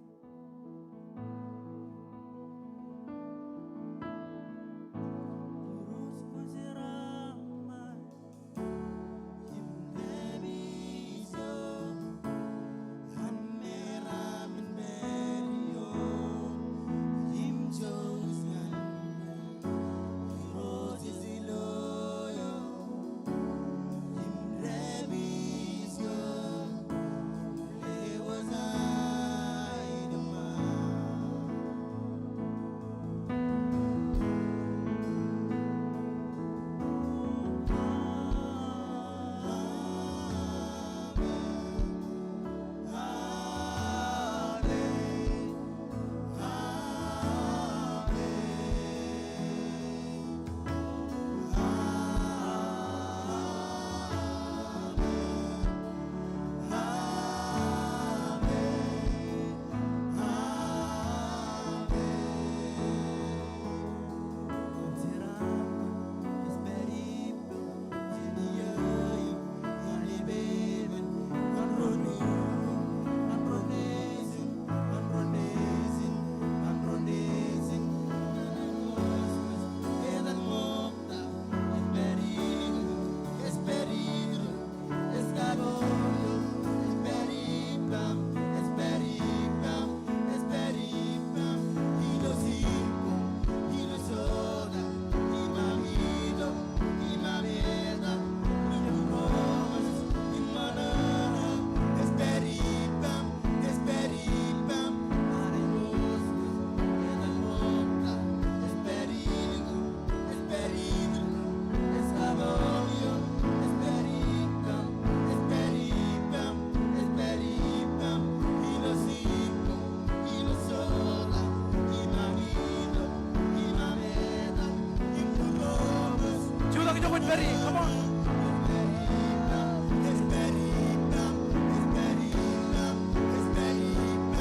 Jutak ijo kwōj pād ie, come on.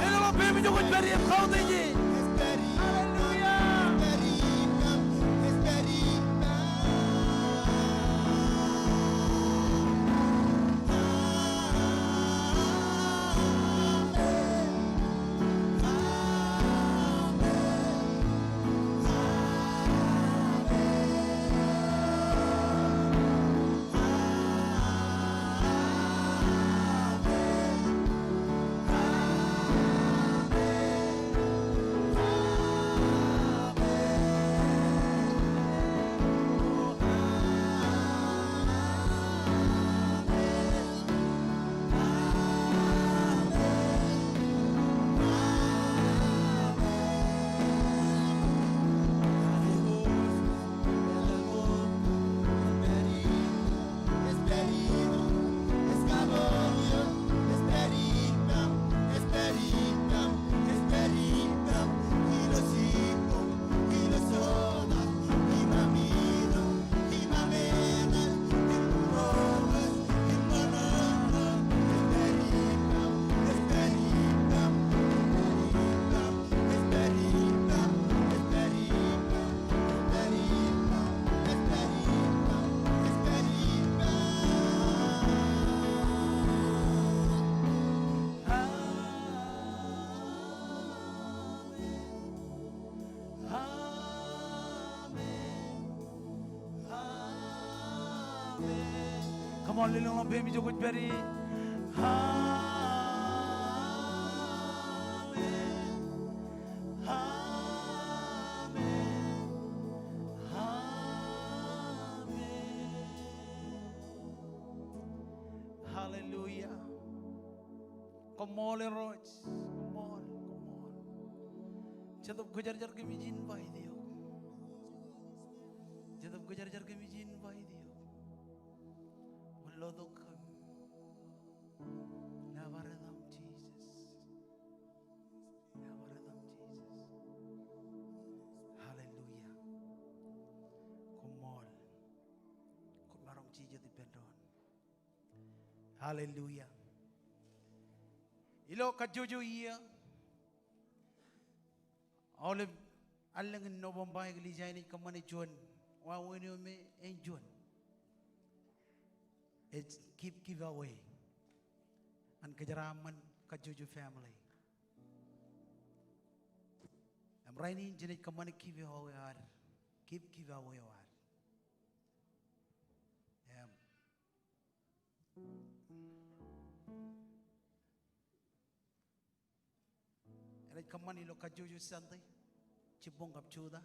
Eḷap peim ijo kwōj pād ie, kautiej e. Hallelujah. Amen. Amen. Come on, lelōñḷọk peim ijo kwōj pād ie. Amen. Amen. Amen. Hallelujah. Koṃṃool Irooj. Koṃṃool, koṃṃool. Jetōb Kwōjarjar kōmij invite eok. Jetōb Kwōjarjar kōmij invite eok. Bwe lotok kōm. Nōbar etaṃ Jisōs. Nōbar etaṃ Jisōs. Hallelujah. Hallelujah. Ilo kajjojo iiō, aolep allōñ in November, eklejia in ej kōṃṃane juon wāween eo me ej juon. Ej give, give away. Ñan kōjeraaṃṃan kajjojo family. Im rainin jenaaj kōṃṃane give away eo ad. Give, give away eo ad. Im enaaj kōṃṃan ilo kajjojo Sunday, jibboñ kab jota,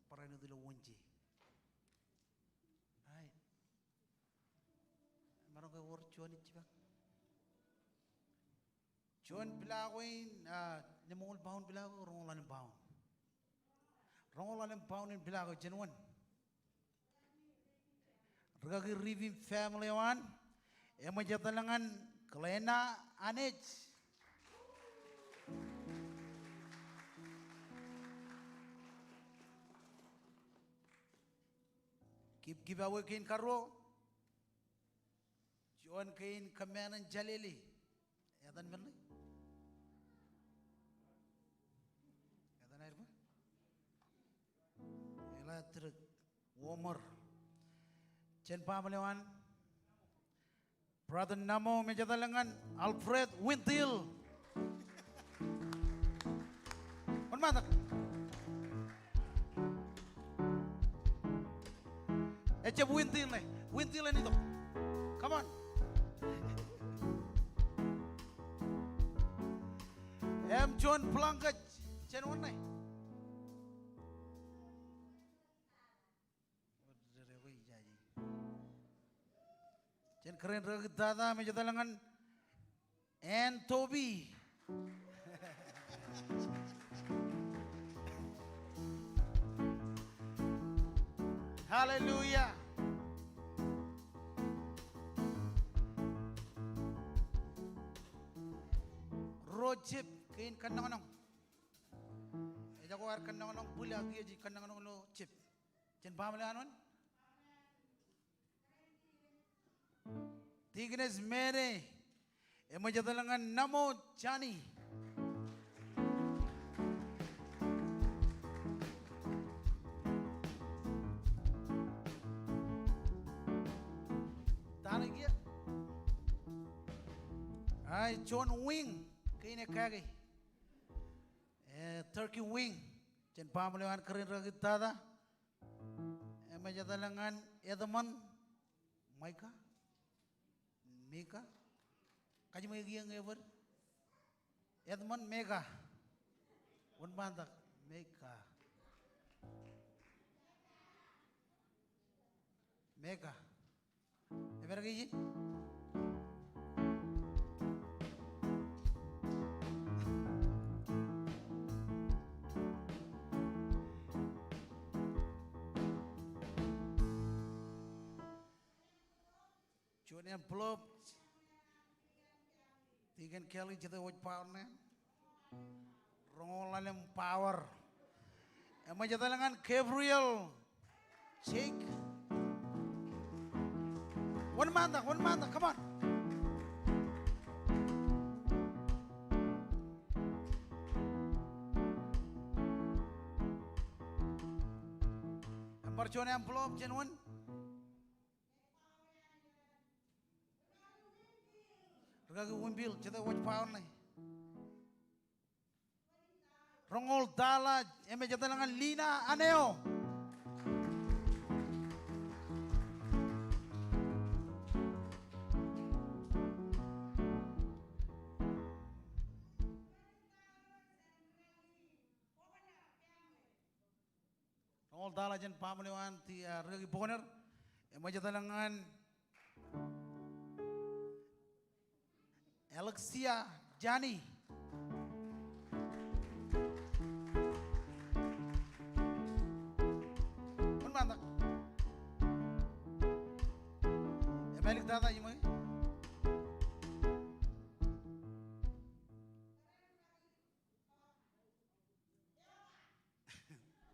barāinwōt ilo Wōnje. Ai. Maroñ ke wōr juon ej jipañ. Juon pilake in, ah, lemñoul paun pilake, roñoul ḷalem paun. Roñoul ḷalem paun in pilake, jen wōn. Rikaki Rivim family eo an, eṃōj etal ñan Glena Anij. Give, give away kein karuo. Juon kein kōmāān in Jalili. Etan men ṇe? Etan aer bwe? Ela tūruk. Wōmōr. Jān baaṃle eo an. Brother Namo, im ej etal ñan Alfred Wintil. Wōnṃaantak. Ejjab Wintil ṇe. Wintil en itok. Come on. Im juon blanket. Jān wōn ṇe? Jen kōrā in rikaki tata im ej etal ñan Ann Toby. Hallelujah. Ruo jep kein kōnono. Ejako ad kōnono, bwil ak kiiō ej kōnono ilo jep. Jān baaṃle eo an wōn? Tikōnōs Mene, eṃōj etal ñan Namo Jani. Ta ṇe kiiō? Ai, juon wing, kein ekkāke. Eh, turkey wing. Jān baaṃle eo an kōrā in rikaki tata. Eṃōj etal ñan Edmund Mika. Mika. Kajiṃwe kiiō ñe ebōd. Edmund Mika. Wōnṃaantak Mika. Mika. Emaroñ ke ijin? Juon envelope. Tikōn Kelly, jete wōj power ṇe? Roñoul ḷalem power. Eṃōj etal ñan Gabriel Jake. Wōnṃaantak, wōnṃaantak, come on. Im bar juon envelope jān wōn? Rikaki Wimbil, jete wōj power ṇe? Roñoul tala, eṃōj etal ñan Lina Aneo. Roñoul tala jān baaṃle eo an ti, ah, rikaki Buckner. Eṃōj etal ñan Alexia Jani. Wōnṃaantak. Emālik tata iṃōj.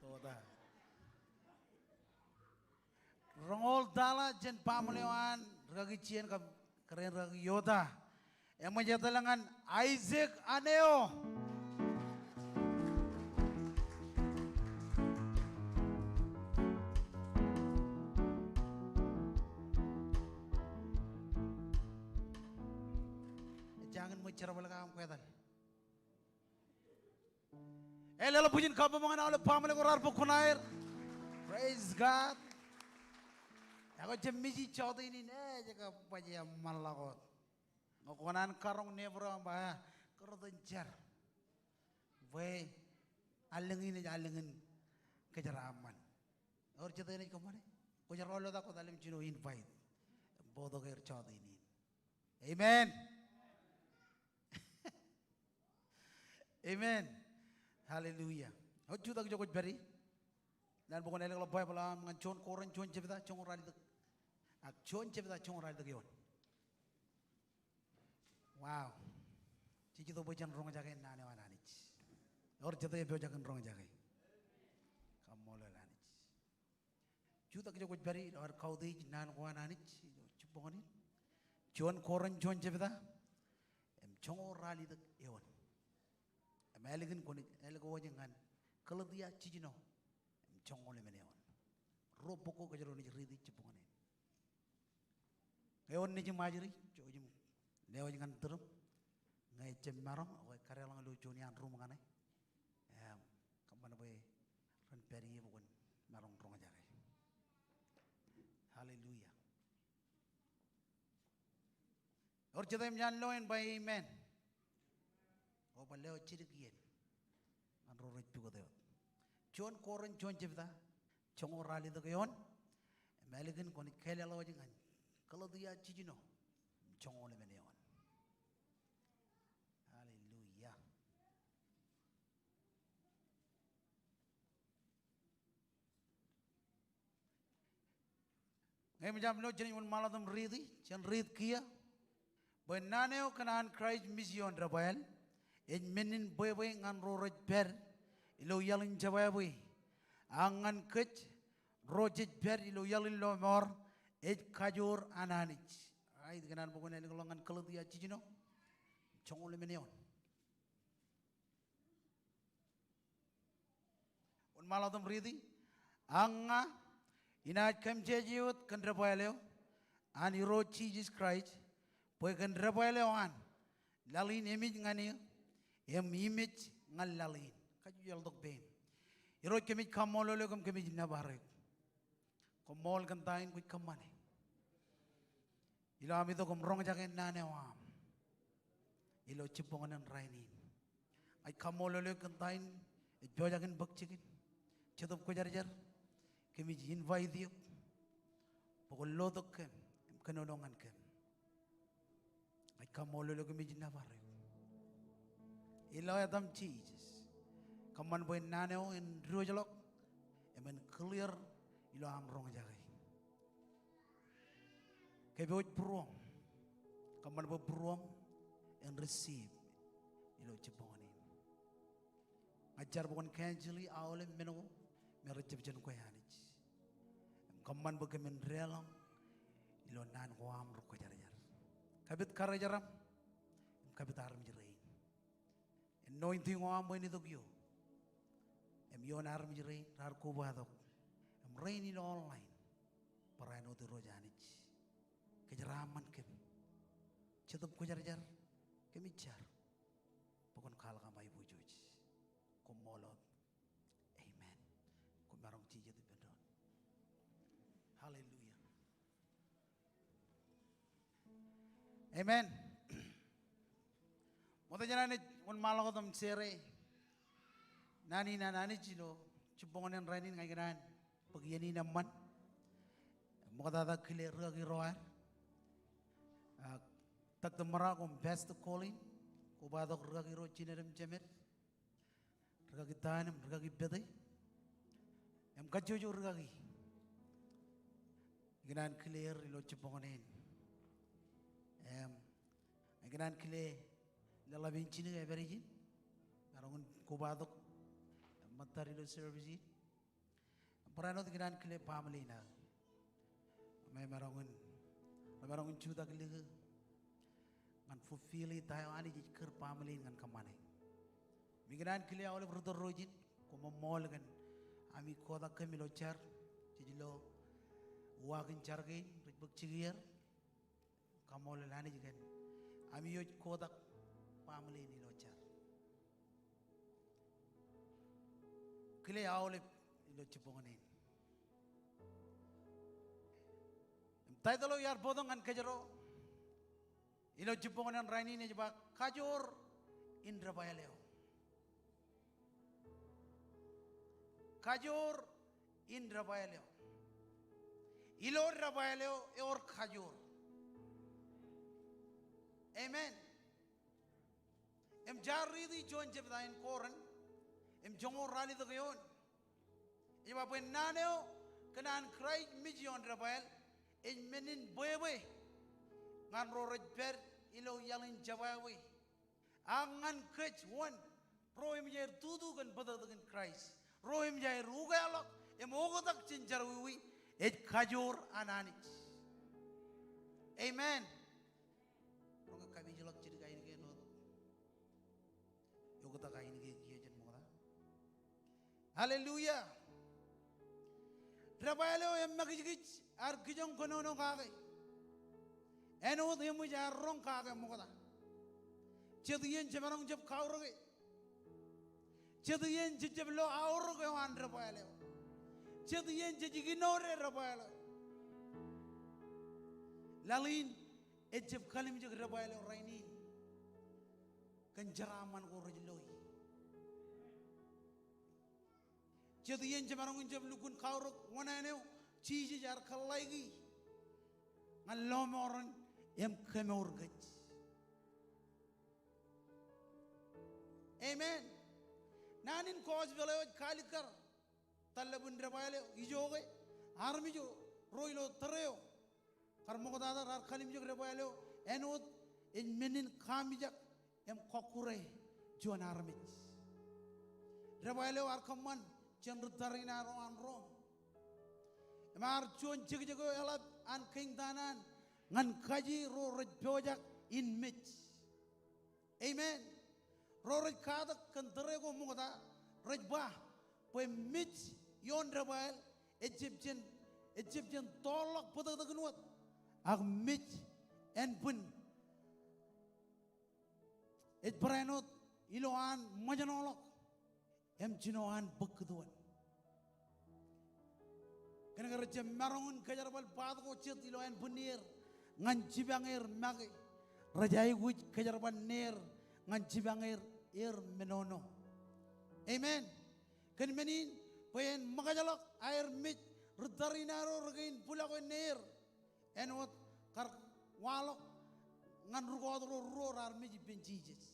Tota. Roñoul tala jān baaṃle eo an rikaki Jien kab Kōrā in rikaki Yota. Eṃōj etal ñan Isaac Aneo. Ejjañin ṃōj jerbal ko aṃ kwetal. Eḷap bwijin kabbokbok ñan aolep baaṃle ko raar bōk kuṇaer. Praise God. Ak jab miji jota in, ej kab baj eṃṃanḷọk wōt. Ñe kwōn an karoñ neighbor eo im ba, "Kōrot in jar." Bwe allōñ in ej allōñ in kōjeraaṃṃan. Ewōr jete enaaj kōṃṃane? Kwōj ro lotak kwōj ḷalem jino invite. Bōktok er jota in. Amen. Amen. Hallelujah. Ewōr jutak ijo kwōj pād ie. Naan bwe kwōn ālōkḷọk Baibōḷ eo aṃ ñan juon Korint juon jebta joñoul ralitōk. Ak juon jebta joñoul ralitōk eoon. Wow. Jej itok bwe jen roñjake naan eo an Anij. Ewōr jete epojak in roñjake? Kaṃṃoolol Anij. Jutak ijo kwōj pād ie ilo ad kautiej naan ko an Anij ilo jibboñōn in. Juon Korint juon jebta im joñoul ralitōk eoon. Im ālikin kwōn ālōk wōj ñan Galetia jiljino im joñoul emān eoon. Ruo bok ko kōjro naaj riiti jibboñōn in. Ñe eoon nejūṃ ajri, jouj im lewōj ñan tūrūṃ. Ñe ejjab maroñ, ekwe kadeḷọñ ilo juon iaan ruuṃ kaṇe. Im kōṃṃan bwe ren pād ie bwe kwōn maroñ roñjake. Hallelujah. Ewōr jete eṃōj an lo en ba amen? Kwō bar lewōj jidik iien ñan ro rej pukot eok. Juon Korint juon jebta joñoul ralitōk eoon. Im ālikin kwōn kōlleḷọk wōj ñan Galetia jiljino im joñoul emān eoon. Hallelujah. Ñe eṃōj aṃ lo, jen wōnṃaanḷọk im riiti, jen riit kiiō. Bwe naan eo kōn an Kraist mej ioon debwāāl ej men in bwebwe ñan ro rej pād ilo iaḷ in jebwābwe. Ak ñan kōj ro jej pād ilo iaḷ in lọmọọr ej kajoor an Anij. Āinwōt ikōṇaan bwe kwōn ālōkḷọk ñan Galetia jiljino joñoul emān eoon. Wōnṃaanḷọk im riiti. Ak ña inaaj kōmmejāje wōt kōn debwāāl eo an Irooj Jisōs Kraist, bwe kōn debwāāl eo an laḷ in emej ñan eō im imej ñan laḷ in. Kajjojo ḷọk pein. Irooj, kōmij kaṃṃoolol eok im kōmij nōbar eok. Koṃṃool kōn ta in kwōj kōṃṃane ilo am itok im roñjake naan eo aṃ ilo jibboñōn in rainin. Ña ij kaṃṃoolol eok kōn ta in ej pojak in bōk jikin Jetōb Kwōjarjar. Kōmij invite eok bwe kwōn lotok kōm im kōnono ñan kōm. Ña ij kaṃṃoolol eok im ij nōbar eok ilo etaṃ Jisōs. Kōṃṃan bwe naan eo en diwōjḷọk im en clear ilo am roñjake. Kōpooj būruōṃ. Kōṃṃan bwe būruōṃ en receive ilo jibboñōn in. Ña ij jar bwe kwōn cancel aolep men ko me rej jab jān kwe Anij. Im kōṃṃan bwe kōmin deḷọñ ilo naan ko aṃ rekwōjarjar. Kapit karijeram im kapit armej rein. Anointing eo aṃ bwe en itok ioō im ioon armej rein raar kobatok im rein ilo online. Barāinwōt Irooj Anij, kōjeraaṃṃan kōm. Jetōb Kwōjarjar, kōmij jar bwe kwōn kwaḷọk aṃ aiboojoj. Koṃṃool wōt. Amen. Kwōmaroñ jijet ippān doon. Hallelujah. Amen. Ṃokta jān an ej wōnṃaanḷọk wōt im share naan in an Anij ilo jibboñōn in rainin, ña ikōṇaan bōk iien in eṃṃan im ṃoktata kile rikaki ro ad. Ak Doctor Mara koṃ Pastor Colin, kobatok rikaki ro jined im jemed, rikaki Tan im rikaki Pete im kajjojo rikaki. Ikōṇaan kile er ilo jibboñōn in. Im ikōṇaan kile leḷḷap in jinik eo ej pād ijin. Maroñ in kobatok im ṃōttad ilo service in. Barāinwōt ikōṇaan kile baaṃle in aō. Im emaroñ in, emaroñ in jutak likū Fulfill e ta eo Anij ej kūr baaṃle in ñan kōṃṃane. Im ikōṇaan kile aolep ri tōl ro ijin, koṃṃool kōn ami kotak kōm ilo jar, jej lo uwaak in jar kein, rej bōk jikier. Kaṃṃoolol Anij kōn ami eo ej kotak baaṃle in ilo jar. Kile aolep ilo jibboñōn in. Im title eo iar bōktok ñan kōjro ilo jibboñōn rainin ej ba kajoor in debwāāl eo. Kajoor in debwāāl eo. Ilo debwāāl eo ewōr kajoor. Amen. Im jaar riiti juon jebta in Korint, im joñoul ralitōk eoon. Ej ba bwe naan eo kōn an Kraist mej ioon debwāāl, ej men in bwebwe ñan ro rej pād ilo iaḷ in jebwābwe. Ak ñan kōj wōn, ro emōj aer tutu kōn bōtōktōkin Kraist, ro emōj aer ukeḷọk im oktak jān jerọwiwi, ej kajoor an Anij. Amen. Roñe kapijḷọk jidik ainikien wōt. Eoktak ainikien kiiō jān ṃokta. Hallelujah. Debwāāl eo emakijkij ear kijoñ kōnono kake. Āinwōt eṃōj aer roñ kake ṃokta. Jet iien jemaroñ jab kaurōke. Jet iien jej jab lo aorōk eo an debwāāl eo. Jet iien jej ignore debwāāl eo. Laḷ in ejab kallimjek debwāāl eo rainin kōn jeraaṃṃan ko rej loi. Jet iien jemaroñ in jab lukkuun kaurōk wōṇāān eo Jisōs ear kōḷḷāiki ñan lọmọọren im kemour kōj. Amen. Naan in gospel eo ej kaalikkar. Tallabwin debwāāl eo ijoke, armej ro, ro ilo tōre eo kar ṃoktata raar kallimjek debwāāl eo āinwōt ej men in kaamijak im kọkkure juon armej. Debwāāl eo ear kōṃṃan jān ri tariṇae ro an Rom. Im ear juon jekjek eo eḷap an kein ta naan ñan kaje ro rej pojak in mej. Amen. Ro rej katak kōn tōre ko ṃokta rej ba bwe mej ioon debwāāl ejjab jān, ejjab jān tọọrḷọk bōtōktōkin wōt. Ak mej ānbwin ej barāinwōt ilo an ṃōjṇọḷọk im jino an bōk kūtuon. Kōnke rejjab maroñ in kōjerbal part ko jet ilo ānbwinnier ñan jipañ er make. Rej aikuj kōjerbal neer ñan jipañ er, er menono. Amen. Kōn men in, bwe en ṃōkajḷọk aer mej ri tariṇae ro rekein bwilọk neer. Āinwōt kar waḷọk ñan ri kọọt ro ruo raar mej ippān Jisōs.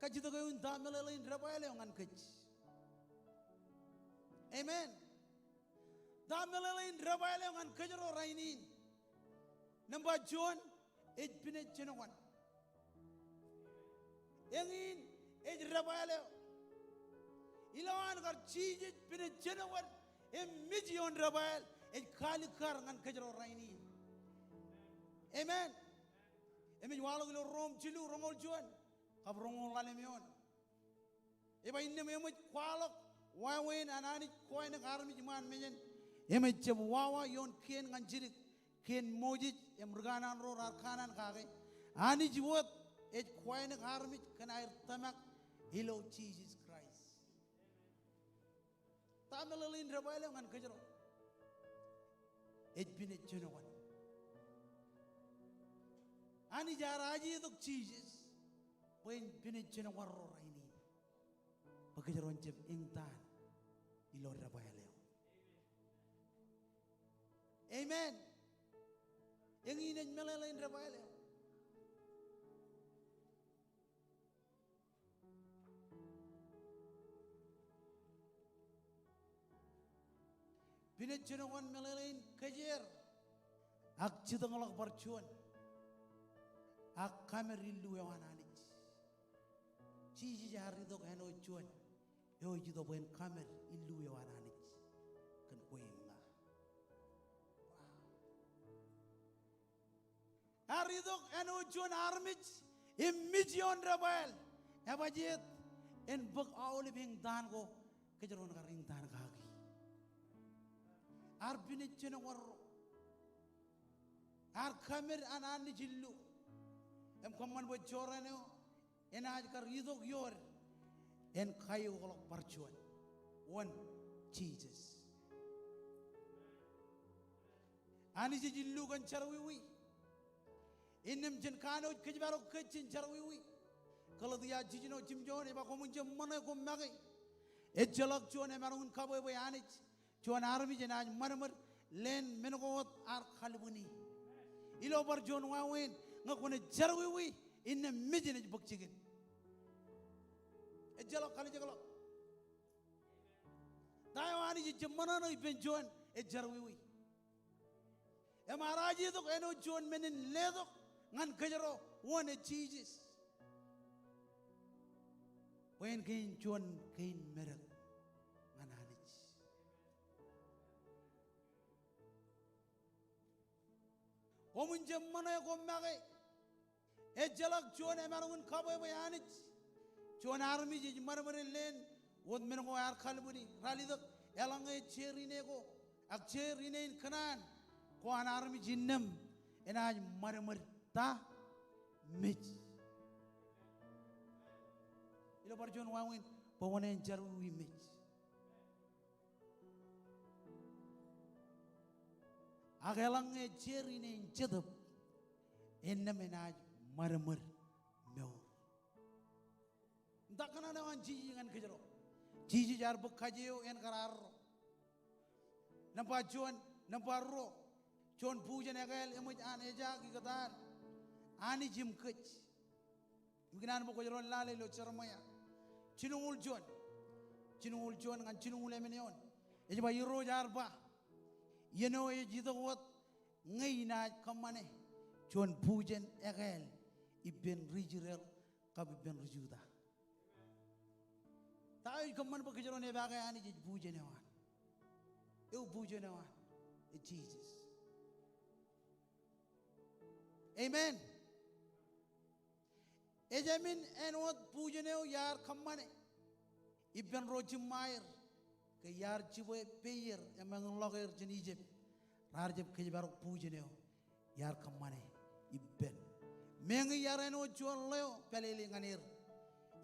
Kajjitōk eo in ta meḷeḷein debwāāl eo ñan kōj. Amen. Ta meḷeḷein debwāāl eo ñan kōjro rainin. Nōṃba juon, ej pinejenokan. Eñin ej debwāāl eo. Ilowaan kar Jisōs pinejenokan im mej ioon debwāāl ej kaalikkar ñan kōjro rainin. Amen. Im ej waḷọk ilo Rom jilu roñoul juon kab roñoul ḷalem eoon. Ej ba innām eṃōj kwaḷọk wāween an Anij kōwānōk armej iṃaan mejān. Im ejjab wawa ioon kien ñan jidik, kien Moses im ri kanaan ro raar kanaan kake. Anij wōt ej kōwānōk armej kōn aer tōmak ilo Jisōs Kraist. Ta meḷeḷein debwāāl eo ñan kōjro? Ej pinejenokan. Anij ear ajetok Jisōs bwe en pinejenokan ro rainin. Bwe kōjro en jab eñtaan ilo debwāāl eo. Amen. Eñin ej meḷeḷein debwāāl eo. Pinejenokan meḷeḷein kōjeer ak jitōñḷọk bar juon ak kamer illu eo an Anij. Jisōs ear itok āinwōt juon eo ej itok bwe en kamer illu eo an Anij kōn kwe im ña. Wow. Ear itok āinwōt juon armej im mej ioon debwāāl. Ebajjeet en bōk aolep eñtaan ko kōjro en kar eñtaan kaki. Ear pinej jenkwarro. Ear kaṃṃool an Anij illu. Im kōṃṃan bwe jorrāān eo enaaj kar itok iood en kaeokḷọk bar juon. Wōn? Jisōs. Anij ej illu kōn jerọwiwi. Innām jen kanooj kōjparok kōj jān jerọwiwi. Galetia jiljino jimjuon ej ba, koṃwin jab ṃōṇe koṃ make. Ejjeḷọk juon emaroñ in kabwebwe Anij. Juon armej enaaj ṃadṃōd leen men ko wōt ear kalbwini. Ilo bar juon wāween ñe kwōnaaj jerọwiwi, innām mej enaaj bōk jikin. Ejjeḷọk kalijekḷọk. Ta eo Anij ejjab ṃōṇōṇō ippān juon ej jerọwiwi? Im ear aje itok āinwōt juon men in letok ñan kōjro, wōn? Ej Jisōs. Bwe en kein juon kein medek ñan Anij. Koṃwin jab ṃōṇe koṃ make. Ejjeḷọk juon emaroñ in kabwebwe Anij. Juon armej ej ṃadṃōd leen wōt men ko ear kalbwini. Ralitōk, eḷaññe ej jeer ine ko, ak jeer ine in kōṇaan ko an armej, innām enaaj ṃadṃōd ta? Mej. Ilo bar juon wāween, bwe kwōnaaj jerọwiwi mej. Ak eḷaññe ej jeer ine in Jetōb, innām enaaj ṃadṃōd mour. Im ta kōṇaan eo an Jisōs ñan kōjro? Jisōs ear bōk kaje eo en kar arro. Nōṃba juon, nōṃba ruo, juon bujen ekāāl eṃōj an ejaak ikōtaan Anij im kōj. Im ikōṇaan bwe kwōj ro lale ilo Jeremaia jilñuul juon, jilñuul juon ñan jilñuul emān eoon. Ej ba, Irooj ear ba, iien eo ej itok wōt ñe inaaj kōṃṃane juon bujen ekāāl ippān ri Israel kab ippān ri Juda. Ta eo ej kōṃṃan bwe kōjro en epaake Anij? Ej bujen eo an. Ewi bujen eo an? Ej Jisōs. Amen. Ejāmin āinwōt bujen eo iar kōṃṃane ippān ro jiṃṃaer ke iar jibwe peier im eñḷọk er jān Ijipt, raar jab kōjparok bujen eo iar kōṃṃane ippān. Meñe iar āinwōt juon ḷeo pālele ñan er,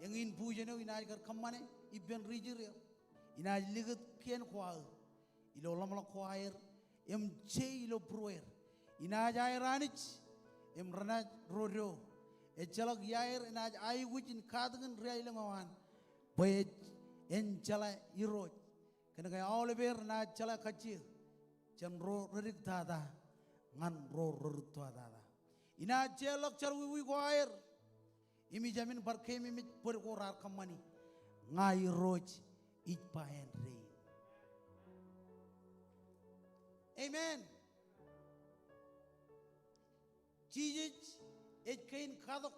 eñin bujen eo inaaj kar kōṃṃane ippān ri Israel. Inaaj likūt kien ko aō ilo ḷōmṇak ko aer im je ilo būrueer. Inaaj aer Anij im renaaj ro do. Ejjeḷọk iaer enaaj aikuj in katakin ri-aelōñ eo an, bwe ej, en jeḷā Irooj. Kōnke aoleper enaaj jeḷā kajjio jān ro rediktaata ñan ro rerūttotaata. Inaaj jeorḷọk jerọwiwi ko aer. Im ijāmin bar keememej bōd ko raar kōṃṃani, ña Irooj ij ba āindein. Amen. Jisōs ej kein katok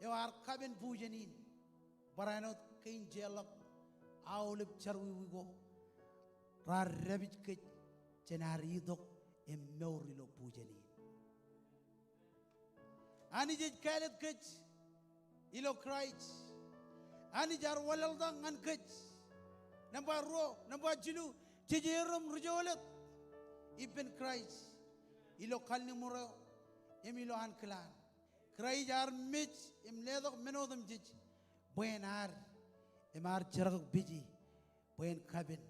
eo ear kapen bujen in. Barāinwōt kein jeorḷọk aolep jerọwiwi ko raar dāpij kōj jān ad itok im mour ilo bujen in. Anij ej kāālōt kōj ilo Kraist. Anij ear wanlaḷtak ñan kōj. Nōṃba ruo, nōṃba jilu, jej erom rijolōt ippān Kraist ilo kalliṃur eo im ilo ankilaan. Kraist ear mej im letok men otemjej bwe en ad, im ear jerkakpeje bwe en kapen,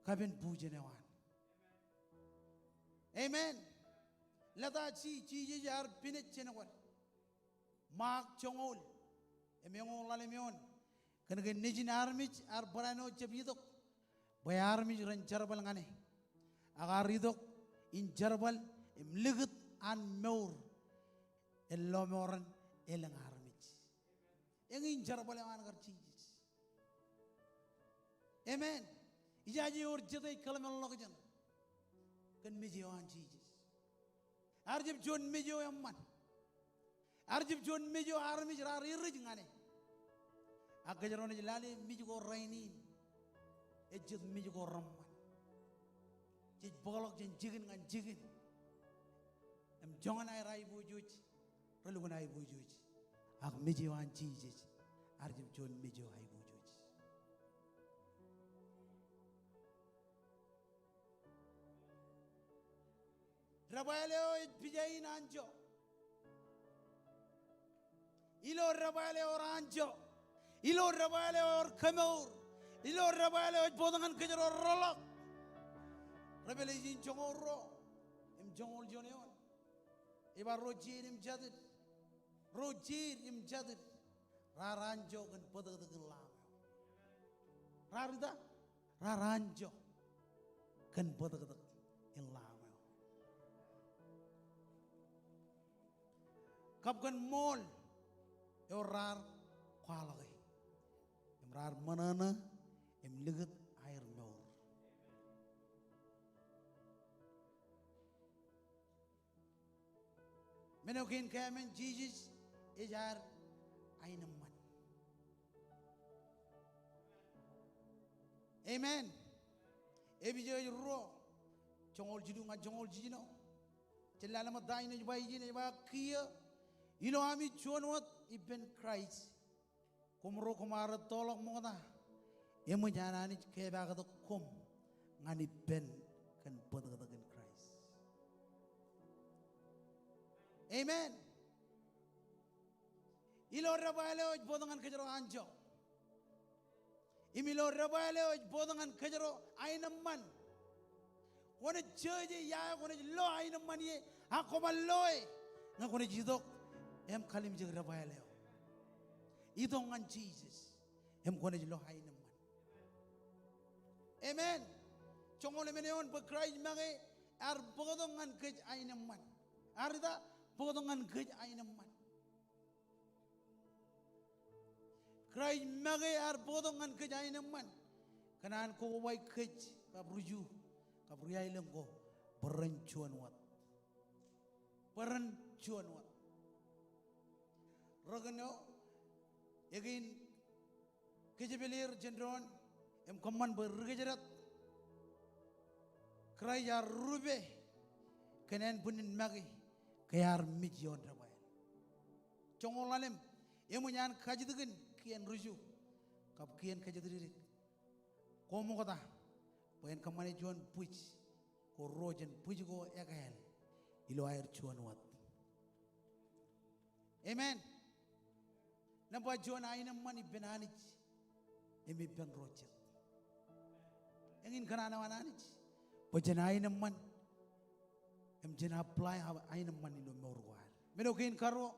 kapen bujen eo an. Amen. Lōta ji, Jisōs ear pinej jenkwan. Ṃaak joñoul im eñoul ḷalem eoon. Kōnke Nejin armej ear barāinwōt jab itok bwe armej ren jerbal ñan e, ak ear itok in jerbal im likūt an mour en lọmọọren elōñ armej. Eñin jerbal eo an kar Jisōs. Amen. Ijaje ewōr jet ej kōḷmānḷọkjeṇ kōn mej eo an Jisōs. Ear jab juon mej eo eṃṃan. Ear jab juon mej eo armej raar erej ñan e. Ak kōjro naaj lale mej ko rainin ej jet mej ko reṃṃan. jej bōkḷọk jān jikin ñan jikin. Im joñan aer aiboojoj, relukkuun aiboojoj. Ak mej eo an Jisōs ear jab juon mej eo aiboojoj. Debwāāl eo ej pija in anjọ. Ilo debwāāl eo ewōr anjọ. Ilo debwāāl eo ewōr kemour. Ilo debwāāl eo ej bōktok ñan kōjro reḷọk. Revelation joñoul ruo im joñoul juon eoon. Ej ba ro jeid im jatid. Ro jeid im jatid raar anjọ kōn bōtōktōkin Lamb eo. Raar ita? Raar anjọ kōn bōtōktōkin Lamb eo. Kab kōn ṃool eo raar kwaḷọke. Im raar ṃōṇōṇō im likūt aer mour. Men eo kein kāmen, Jisōs ej ad aenōṃṃan. Amen. Epesōs ruo, joñoul jilu ñan joñoul jiljino. Jen lale ṃōtta in ej ba ijin, ej ba, kiiō ilo ami juon wōt ippān Kraist, koṃro koṃ ar ettoḷọk ṃokta eṃōj an Anij kepaaktok koṃ ñan ippān kōn bōtōktōkin Kraist. Amen. Ilo debwāāl eo ej bōktok ñan kōjro anjọ. Im ilo debwāāl eo ej bōktok ñan kōjro aenōṃṃan. Kwōnaaj jeje ia eo kwōnaaj lo aenōṃṃan ie, ak kwōmaroñ loe ñe kwōnaaj itok im kalimjek debwāāl eo. Itok ñan Jisōs im kwōnaaj lo aenōṃṃan. Amen. Joñoul emān eoon, bwe Kraist make ear bōktok ñan kōj aenōṃṃan. Ear ita? Bōktok ñan kōj aenōṃṃan. Kraist make ear bōktok ñan kōj aenōṃṃan kōn an kobaik kōj kab ri-Ju kab ri-aelōñ ko bwe ren juon wōt. Bwe ren juon wōt. Rōkin eo ekein kōjepel er jān doon im kōṃṃan bwe ri kōjdat. Kraist ear rupe kōn ānbwinnin make ke ear mej ioon debwāāl. Joñoul ḷalem, eṃōj an kajjitōkin kien ri-Ju kab kien kōjatdikdik ko ṃokta bwe en kōṃṃane juon bwij ko ruo jān bwij ko ekāāl ilo aer juon wōt. Amen. Nōṃba juon, aenōṃṃan ippān Anij im ippān ro jet. Eñin kōṇaan eo an Anij bwe jen aenōṃṃan im jen apply aenōṃṃan ilo mour ko ad. Men eo kein karuo,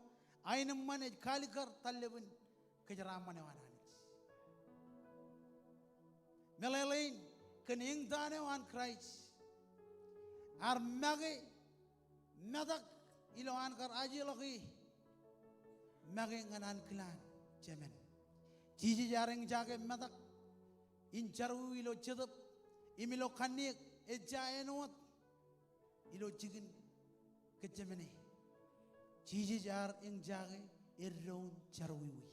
aenōṃṃan ej kalikkar tallepen kōjeraaṃṃan eo an Anij. Meḷeḷein, kōn eñtaan eo an Kraist, ear make metak ilo an kar ajeḷọk e make ñan ankilaan jemān. Jisōs ear eñjake metak in jerọwiwi ilo jetōb im ilo kanniōk, ejja āinwōt ilo jikin Getsemane. Jisōs ear eñjake eddoin jerọwiwi.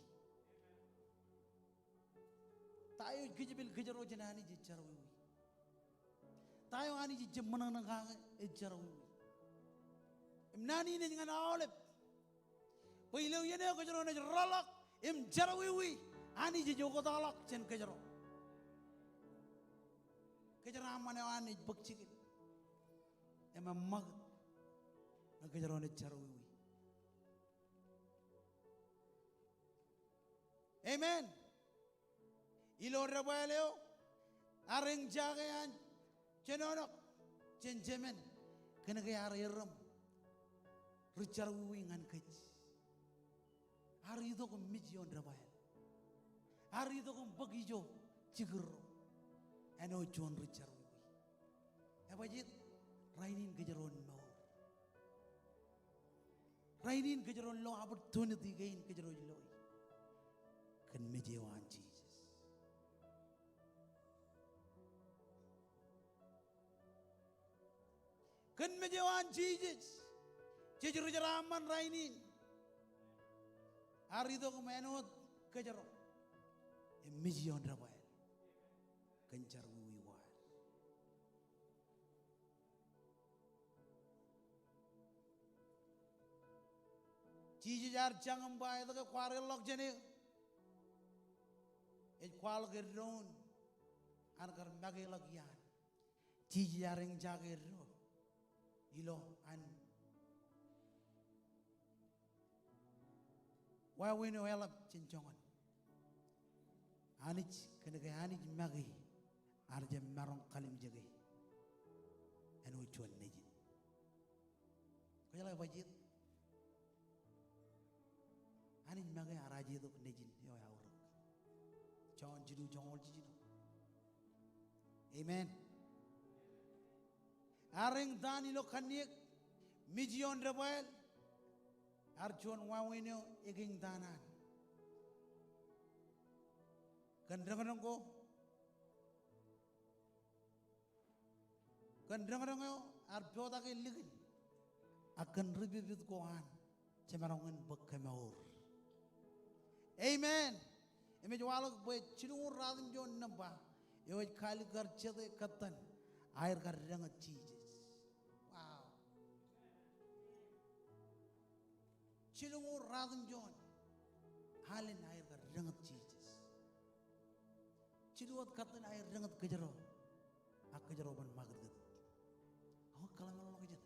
Ta eo ej kōjepel kōjro jān Anij? Ej jerọwiwi. Ta eo Anij ej jab ṃōṇōṇō kake? Ej jerọwiwi. Im naan in ej ñan aolep. Bwe ilo iien eo kōjro naaj reḷọk im jerọwiwi, Anij ej oktaḷọk jān kōjro. Kōjeraaṃṃan eo an ej bōk jikin im eṃṃakūt ñe kōjro naaj jerọwiwi. Amen. Ilo debwāāl eo, ear eñjake an jenoṇok jān jemān kōnke ear erom ri-jerọwiwi ñan kōj. Ear itok im mej ioon debwāāl. Ear itok im bōk ijo jikūrro āinwōt juon ri-jerọwiwi. Ebajjeet? Rainin kōjro en mour. Rainin kōjro en lo opportunity kein kōjro ej loi kōn mej eo an Jisōs. Kōn mej eo an Jisōs, jej ri jeraaṃṃan rainin. Ear itok im āinwōt kōjro, im mej ioon debwāāl kōn jerọwiwi ko ad. Jisōs ear jañ im ba, etke kwaar ilọk jān eō? Ej kwaḷọk eddoin an kar makeḷọk iaan. Jisōs ear eñjake eddo ilo an wāween eo eḷap jān joñan. Anij, kōnke Anij make ear jab maroñ kalimjeke āinwōt juon nejin. Kwōjeḷā bajjek? Anij make ear ajetok nejin eo eaorōk. Jon jilu joñoul jiljino. Amen. Ear eñtaan ilo kanniōk, mej ioon debwāāl, ear juon wāween eo eñtaan an. Kōn deñdeñ ko, kōn deñdeñ eo ear potaje likin, ak kōn ri pipit ko an jemaroñ in bōk kemour. Amen. Im ej waḷọk bwe jilñuul ruatimjuon nōṃba eo ej kaalikkar jete kōttan aer kar deñōt Jisōs. Wow. Jilñuul ruatimjuon alen aer kar deñōt Jisōs. Jilu wōt kōttan aer deñōt kōjro, ak kōjro ban ṃakūtkūt. Ak kōḷmānḷọkjeṇ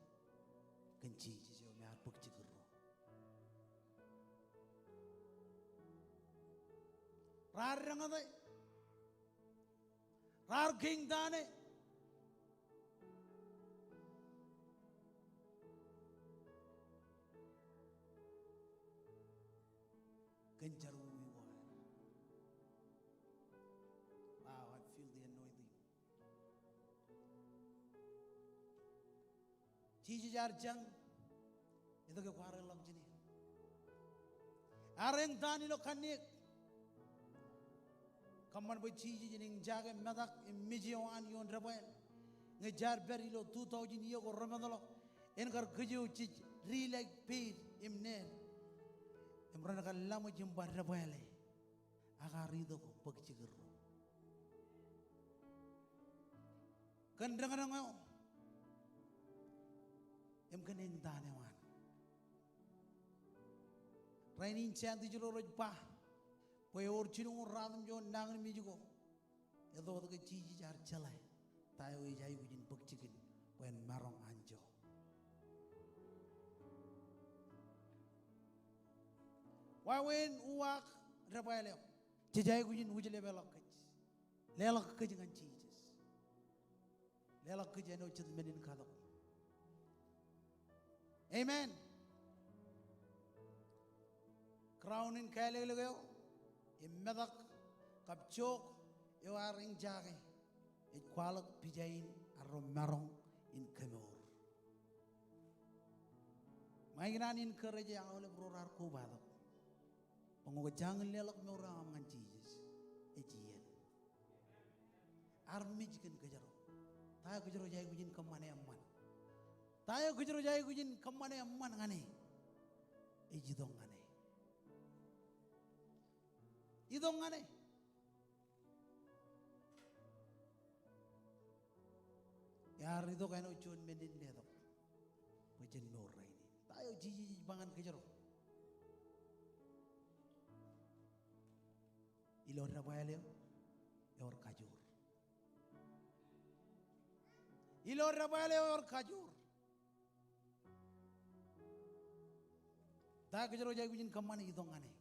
kōn Jisōs eo me ear bōk jikin ro. Raar deñōte, raar keñtaane. Kōn jerọwiwi ko ad. Wow, I feel the anointing. Jisōs ear jañ, etke kwaar ilọk jān eō? Ear eñtaan ilo kanniōk. Kōṃṃan bwe Jisōs en eñjake metak im mej eo an ioon debwāāl. Ñe jaar pād ilo two thousand iiō ko remootḷọk, en kar kōj eo jej dilaik peid im neen. Im ren kar laṃōj im ba debwāāle, ak ear itok bōk jikin ro. Kōn deñdeñ eo im kōn eñtaan eo an. Rainin scientist ro rej ba bwe ewōr jilñuul ruatimjuon nañinmej ko etto ke Jisōs ear jeḷā ta eo ej aikuj in bōk jikin bwe en maroñ anjọ. Wāween uwaak debwāāl eo jej aikuj in wūjlepeḷọk kōj. Leḷọk kōj ñan Jisōs. Leḷọk kōj āinwōt jet men in katok. Amen. Crown in kālōklōk eo im metak kab jook eo ear eñjake ej kwaḷọk pija in arro maroñ in kemour. Ṃae ikōṇaan in encourage aolep ro raar kobatok bwe ñe kwō jañin leḷọk mour eo aṃ ñan Jisōs, ej iien. Armej kōn kōjro. Ta eo kōjro ej aikuj in kōṃṃane eṃṃan? Ta eo kōjro ej aikuj in kōṃṃane eṃṃan ñan e? Ej itok ñan e. Itok ñan e. Ear itok āinwōt juon men in letok bwe jen mour rainin. Ta eo Jisōs ej ba ñan kōjro? Ilo debwāāl eo ewōr kajoor. Ilo debwāāl eo ewōr kajoor. Ta kōjro ej aikuj in kōṃṃane? Itok ñan e.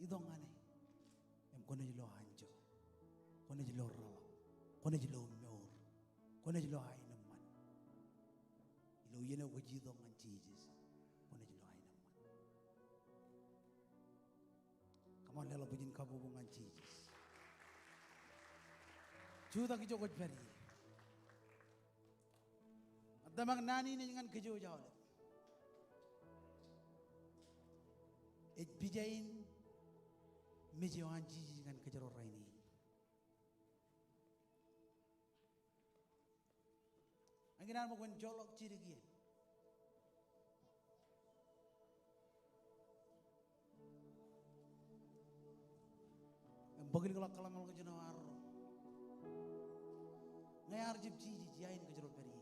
Itok ñan e. Im kwōnaaj lo anjọ. Kwōnaaj lo reḷọk. Kwōnaaj lo mour. Kwōnaaj lo aenōṃṃan. Ilo iien eo kwōj itok ñan Jisōs, kwōnaaj lo aenōṃṃan. Come on, leḷọk bwijin kabbokbok ñan Jisōs. Jutak ijo kwōj pād ie. Ij tōmak naan in ej ñan kōj aolep. Ej pija in mej eo an Jisōs ñan kōjro rainin. Ij kōṇaan bwe kwōn joḷọk jidik iien im bōkḷọk kōḷmānḷọkjeṇ eo arro. Ñe ear jab Jisōs, ia in kōjro pād ie?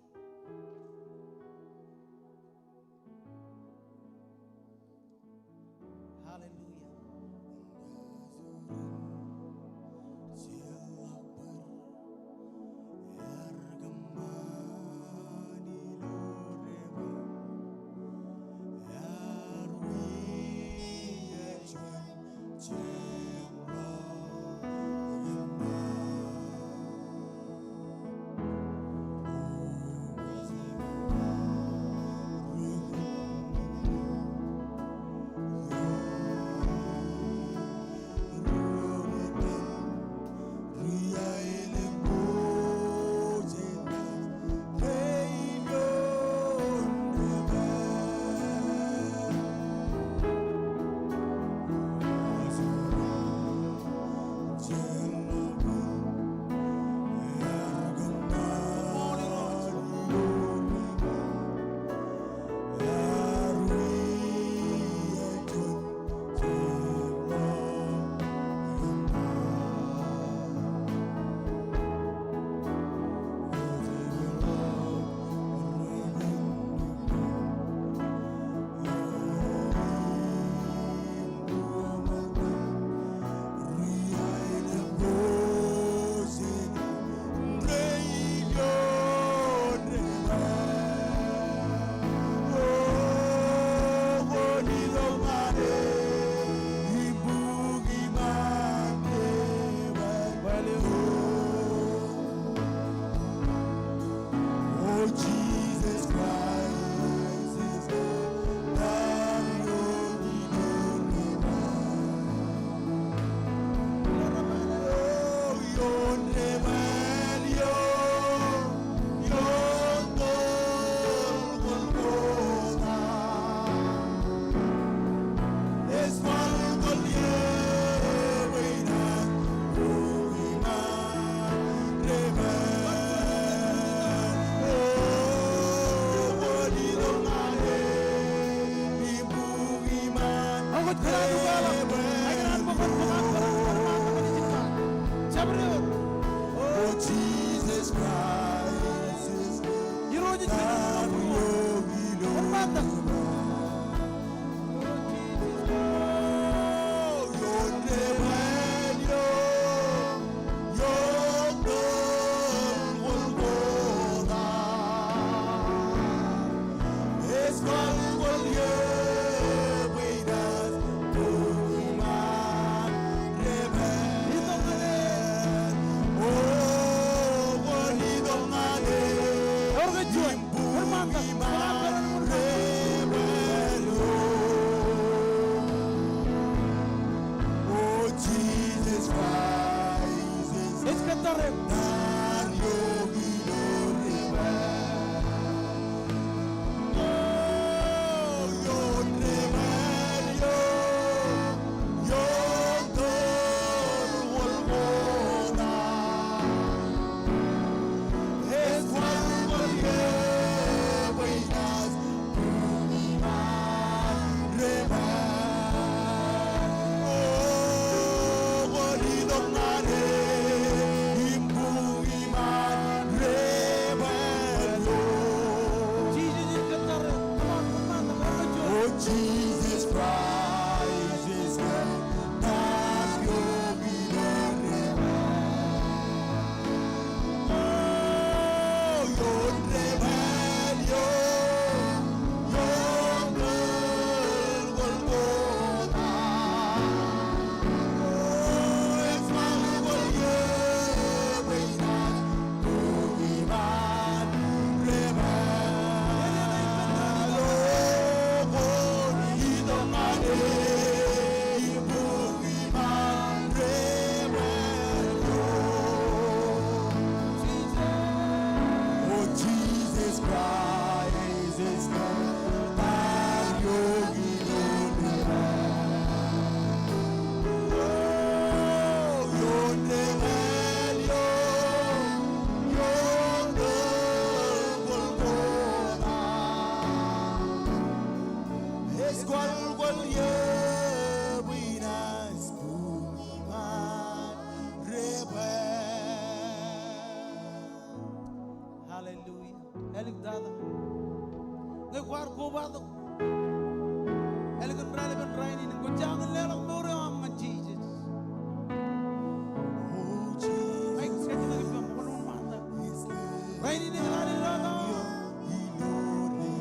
Kōn an ukeḷọk, kōn an bōk, kōn an bōk, kōn an bōk, kōn an bōk. Jabdewōt. O Jisōs Kraist, Irooj ej kōjatdikdik. Wōnṃaantak. Ewōr ke juon. Wōnṃaantak. Ej kōttar eok. Jesus Christ is good. Hallelujah. Āliktata. Ñe kwaar kobatok ālikin raelepen rainin, kwōj jañin leḷọk mour eo aṃ ñan Jisōs. Ij kajjitōk ippaṃ, wōnṃaantak. Rainin ej lale lọtọ.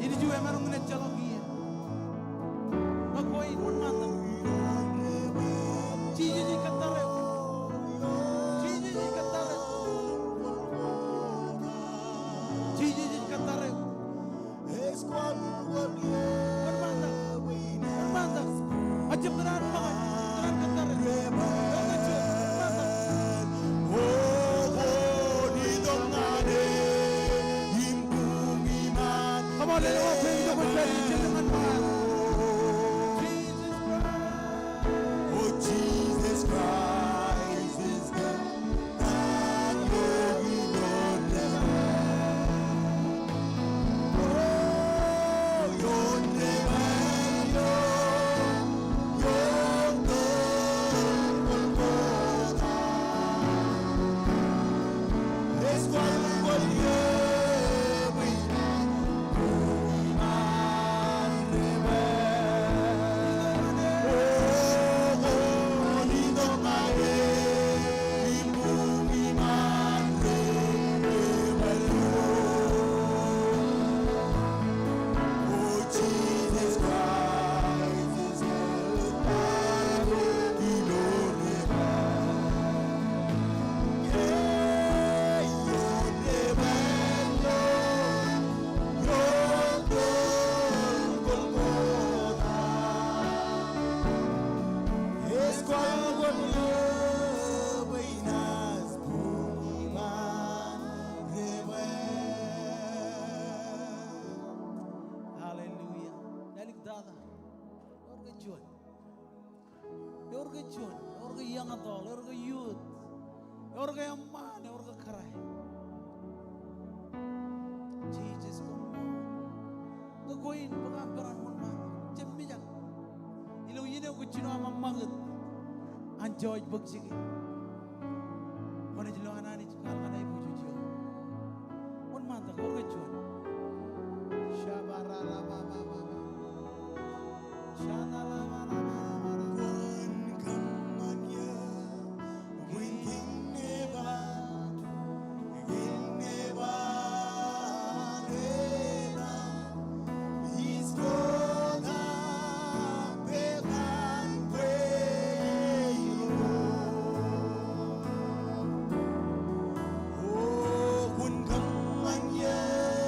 Ilju emaroñ in ejjeḷọk iien. Ñe kwe in, wōnṃaantak. Jisōs ej kōttar eok. Jisōs ej kōttar eok. Jisōs ej kōttar eok. Wōnṃaantak. Wōnṃaantak. Ejjab kōṇaan ṃōkaj, kōṇaan kōttar eok. Wōnṃaantak. Come on, let's all sing the word. Jesus Christ. Oh, Jesus Christ is good. Hallelujah. Āliktata. Ewōr ke juon. Ewōr ke juon, ewōr ke young adult, ewōr ke youth, ewōr ke eṃṃaan, ewōr ke kōrā. Jesus, koṃṃool. Ñe kwe in bōk aṃ peran, wōnṃaantak. Jab mijak. Ilo Āinwōt kōj jino aṃ ṃakūt an jooj bōk jikin. Kwōnaaj lo an Anij kwaḷọk aō bōk jikin. Wōnṃaantak, wōr kōn juon. Shabararabababa. Shalalabababa. Kwōn kōṃṃan eō.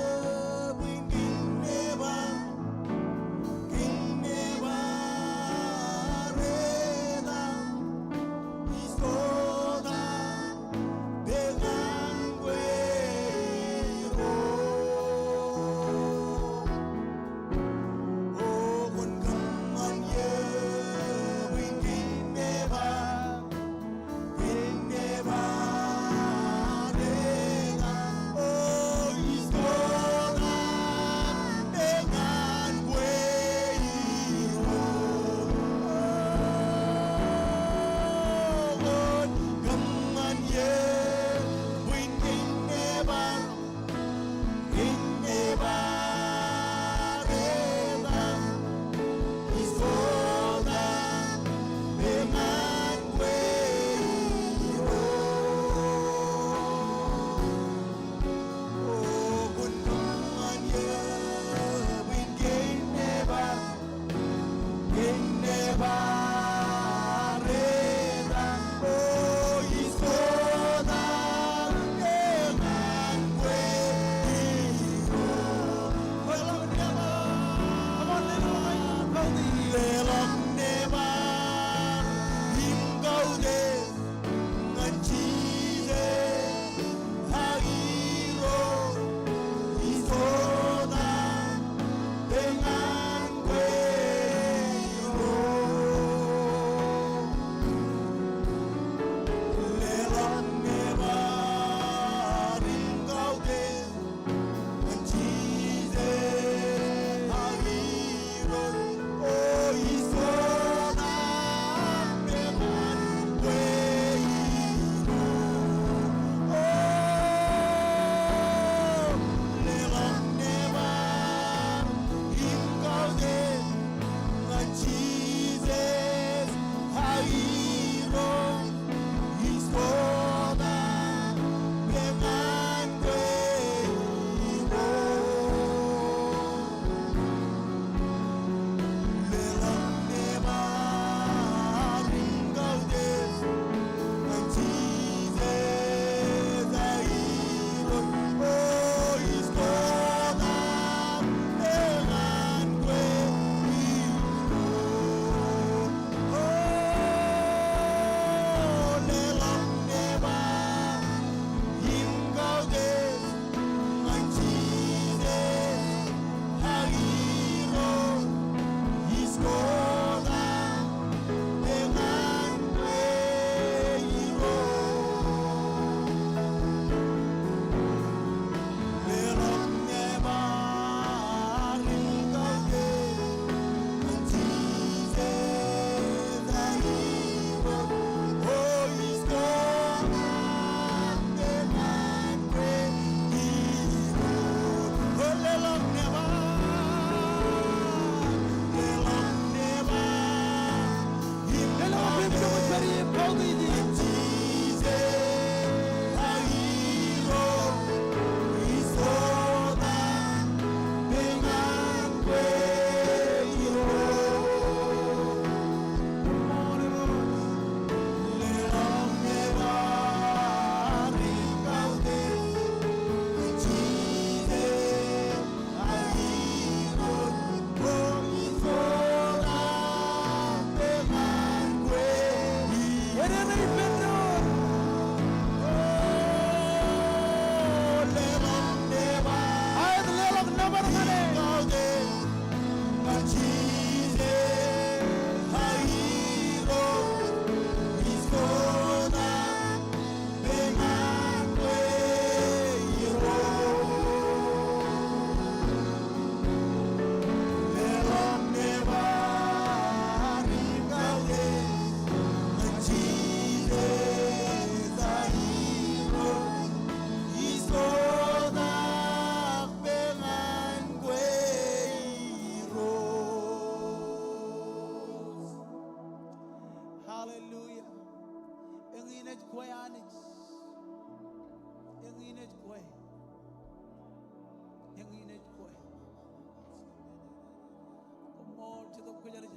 Jetōb Kwōjarjar.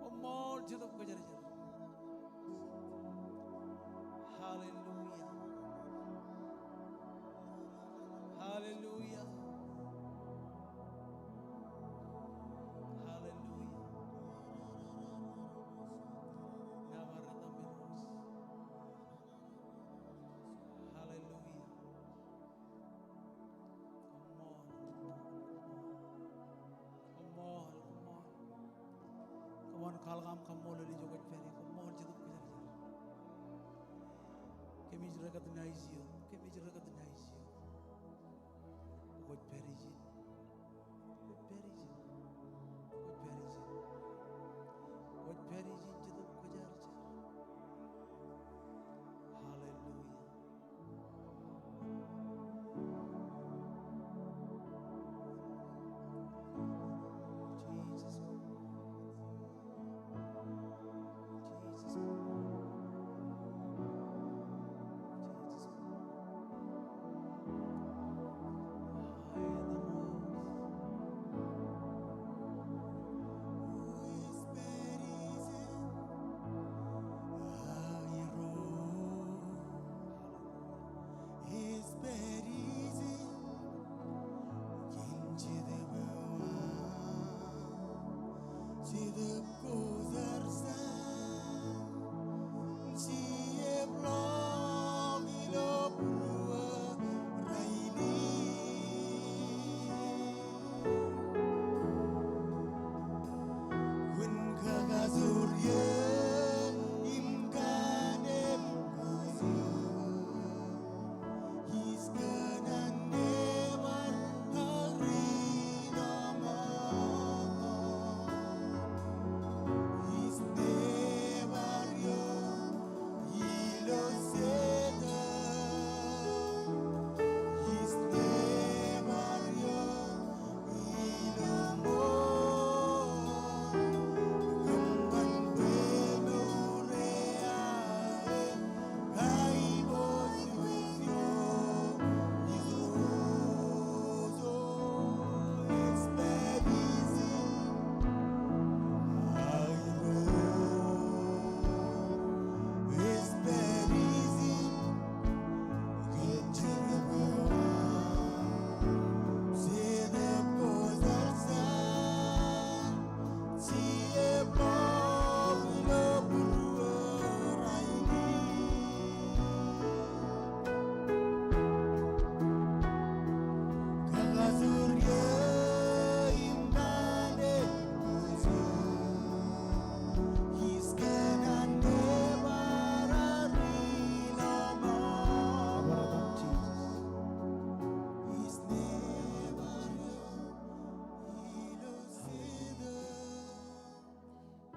Koṃṃool Jetōb Kwōjarjar. Hallelujah. Hallelujah. Hallelujah. Hallelujah. Koṃṃool, koṃṃool, koṃṃool. Come on, kwaḷọk aṃ kaṃṃoolol ijo kwōj pād ie. Koṃṃool Jetōb Kwōjarjar. Kōmij recognize eok. Kōmij recognize eok. Kwōj pād ijin. Kwōj pād ijin. Kwōj pād ijin. Kwōj pād ijin Jetōb Kwōjarjar. Hallelujah.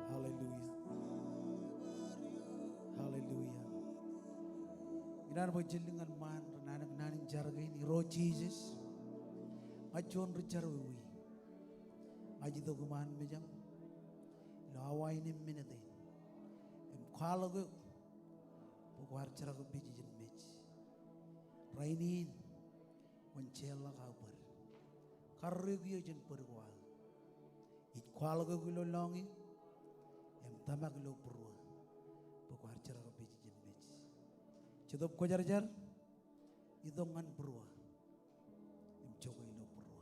Hallelujah. Hallelujah. Ikōṇaan bwe jen lōñ ñan ṃaan ri naan, naan in jar kein. Irooj Jisōs, ña juon ri jerọwiwi. Ña ij itok iṃaan mejaṃ ilo awa in im minit in im kwaḷọk eok bwe kwaar jerkakpeje jān mej. Rainin, kwōn jeorḷọk aō bōd. Karreoik eō jān bōd ko aō. Ij kwaḷọk eok ilo lọñiō im tōmak ilo būruō bwe kwaar jerkakpeje jān mej. Jetōb Kwōjarjar, itok ñan būruō im jokwe ilo būruō.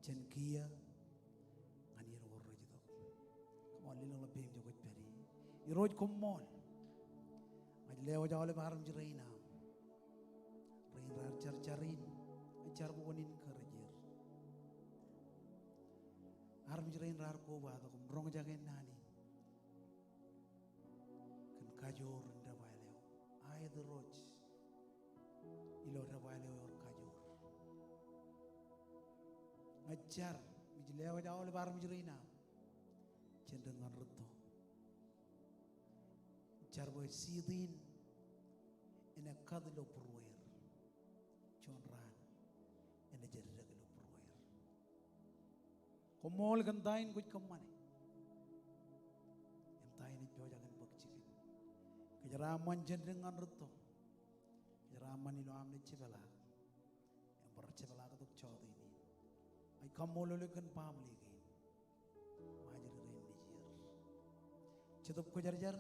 Jen kiiō ñan iien ko rej itok. Come on, lelōñḷọk peiṃ ijo kwōj pād ie. Irooj, koṃṃool. Ña ij lewōj aolep armej rein aṃ, rein raar jar jar in. Ña ij jar bwe kwōn encourage er. Armej rein raar kobatok im roñjake naan in kōn kajoor in debwāāl eo. Aet Irooj ilo debwāāl eo ewōr kajoor. Ña ij jar im ij lewōj aolep armej rein aṃ, jen dik ñan rūtto. Ij jar bwe seed in ene kat ilo būrueir. Juon raan ene jeddek ilo būrueir. Koṃṃool kōn ta in kwōj kōṃṃane im ta in ej pojak in bōk jikin. Kōjeraaṃṃan jān dik ñan rūtto. Kōjeraaṃṃan ilo am naaj jepḷaak im bar jepḷaaktok jọteen in. Ña ij Kaṃṃoolol eok kōn baṃle kein. Ṃajeḷ ro nejū er. Jetōb Kwōjarjar,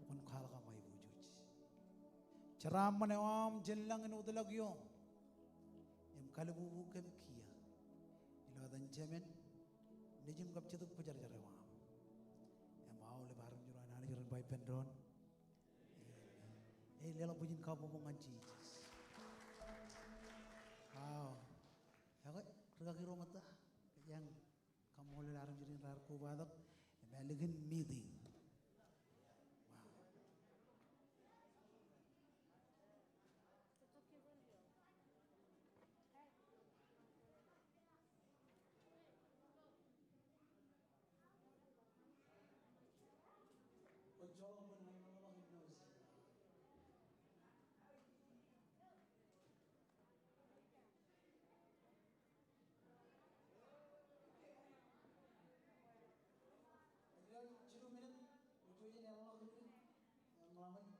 kwōn kwaḷọk aṃ aiboojoj. Jeraaṃṃan eo aṃ jān lañ in wōtlọk ioṃ im kalbubu kōm kiiō. Ilo etan Jemān, Nejūṃ kab Jetōb Kwōjarjar eo aṃ. Im aolep armej ro an Anij ren ba ippān doon. Amen. Leḷọk bwijin kabbokbok ñan Jisōs. Wow. Ekwe, rikaki ro ṃōtta, kōjeañ kaṃṃoolol armej rein raar kobatok im ālikin meeting. Wow.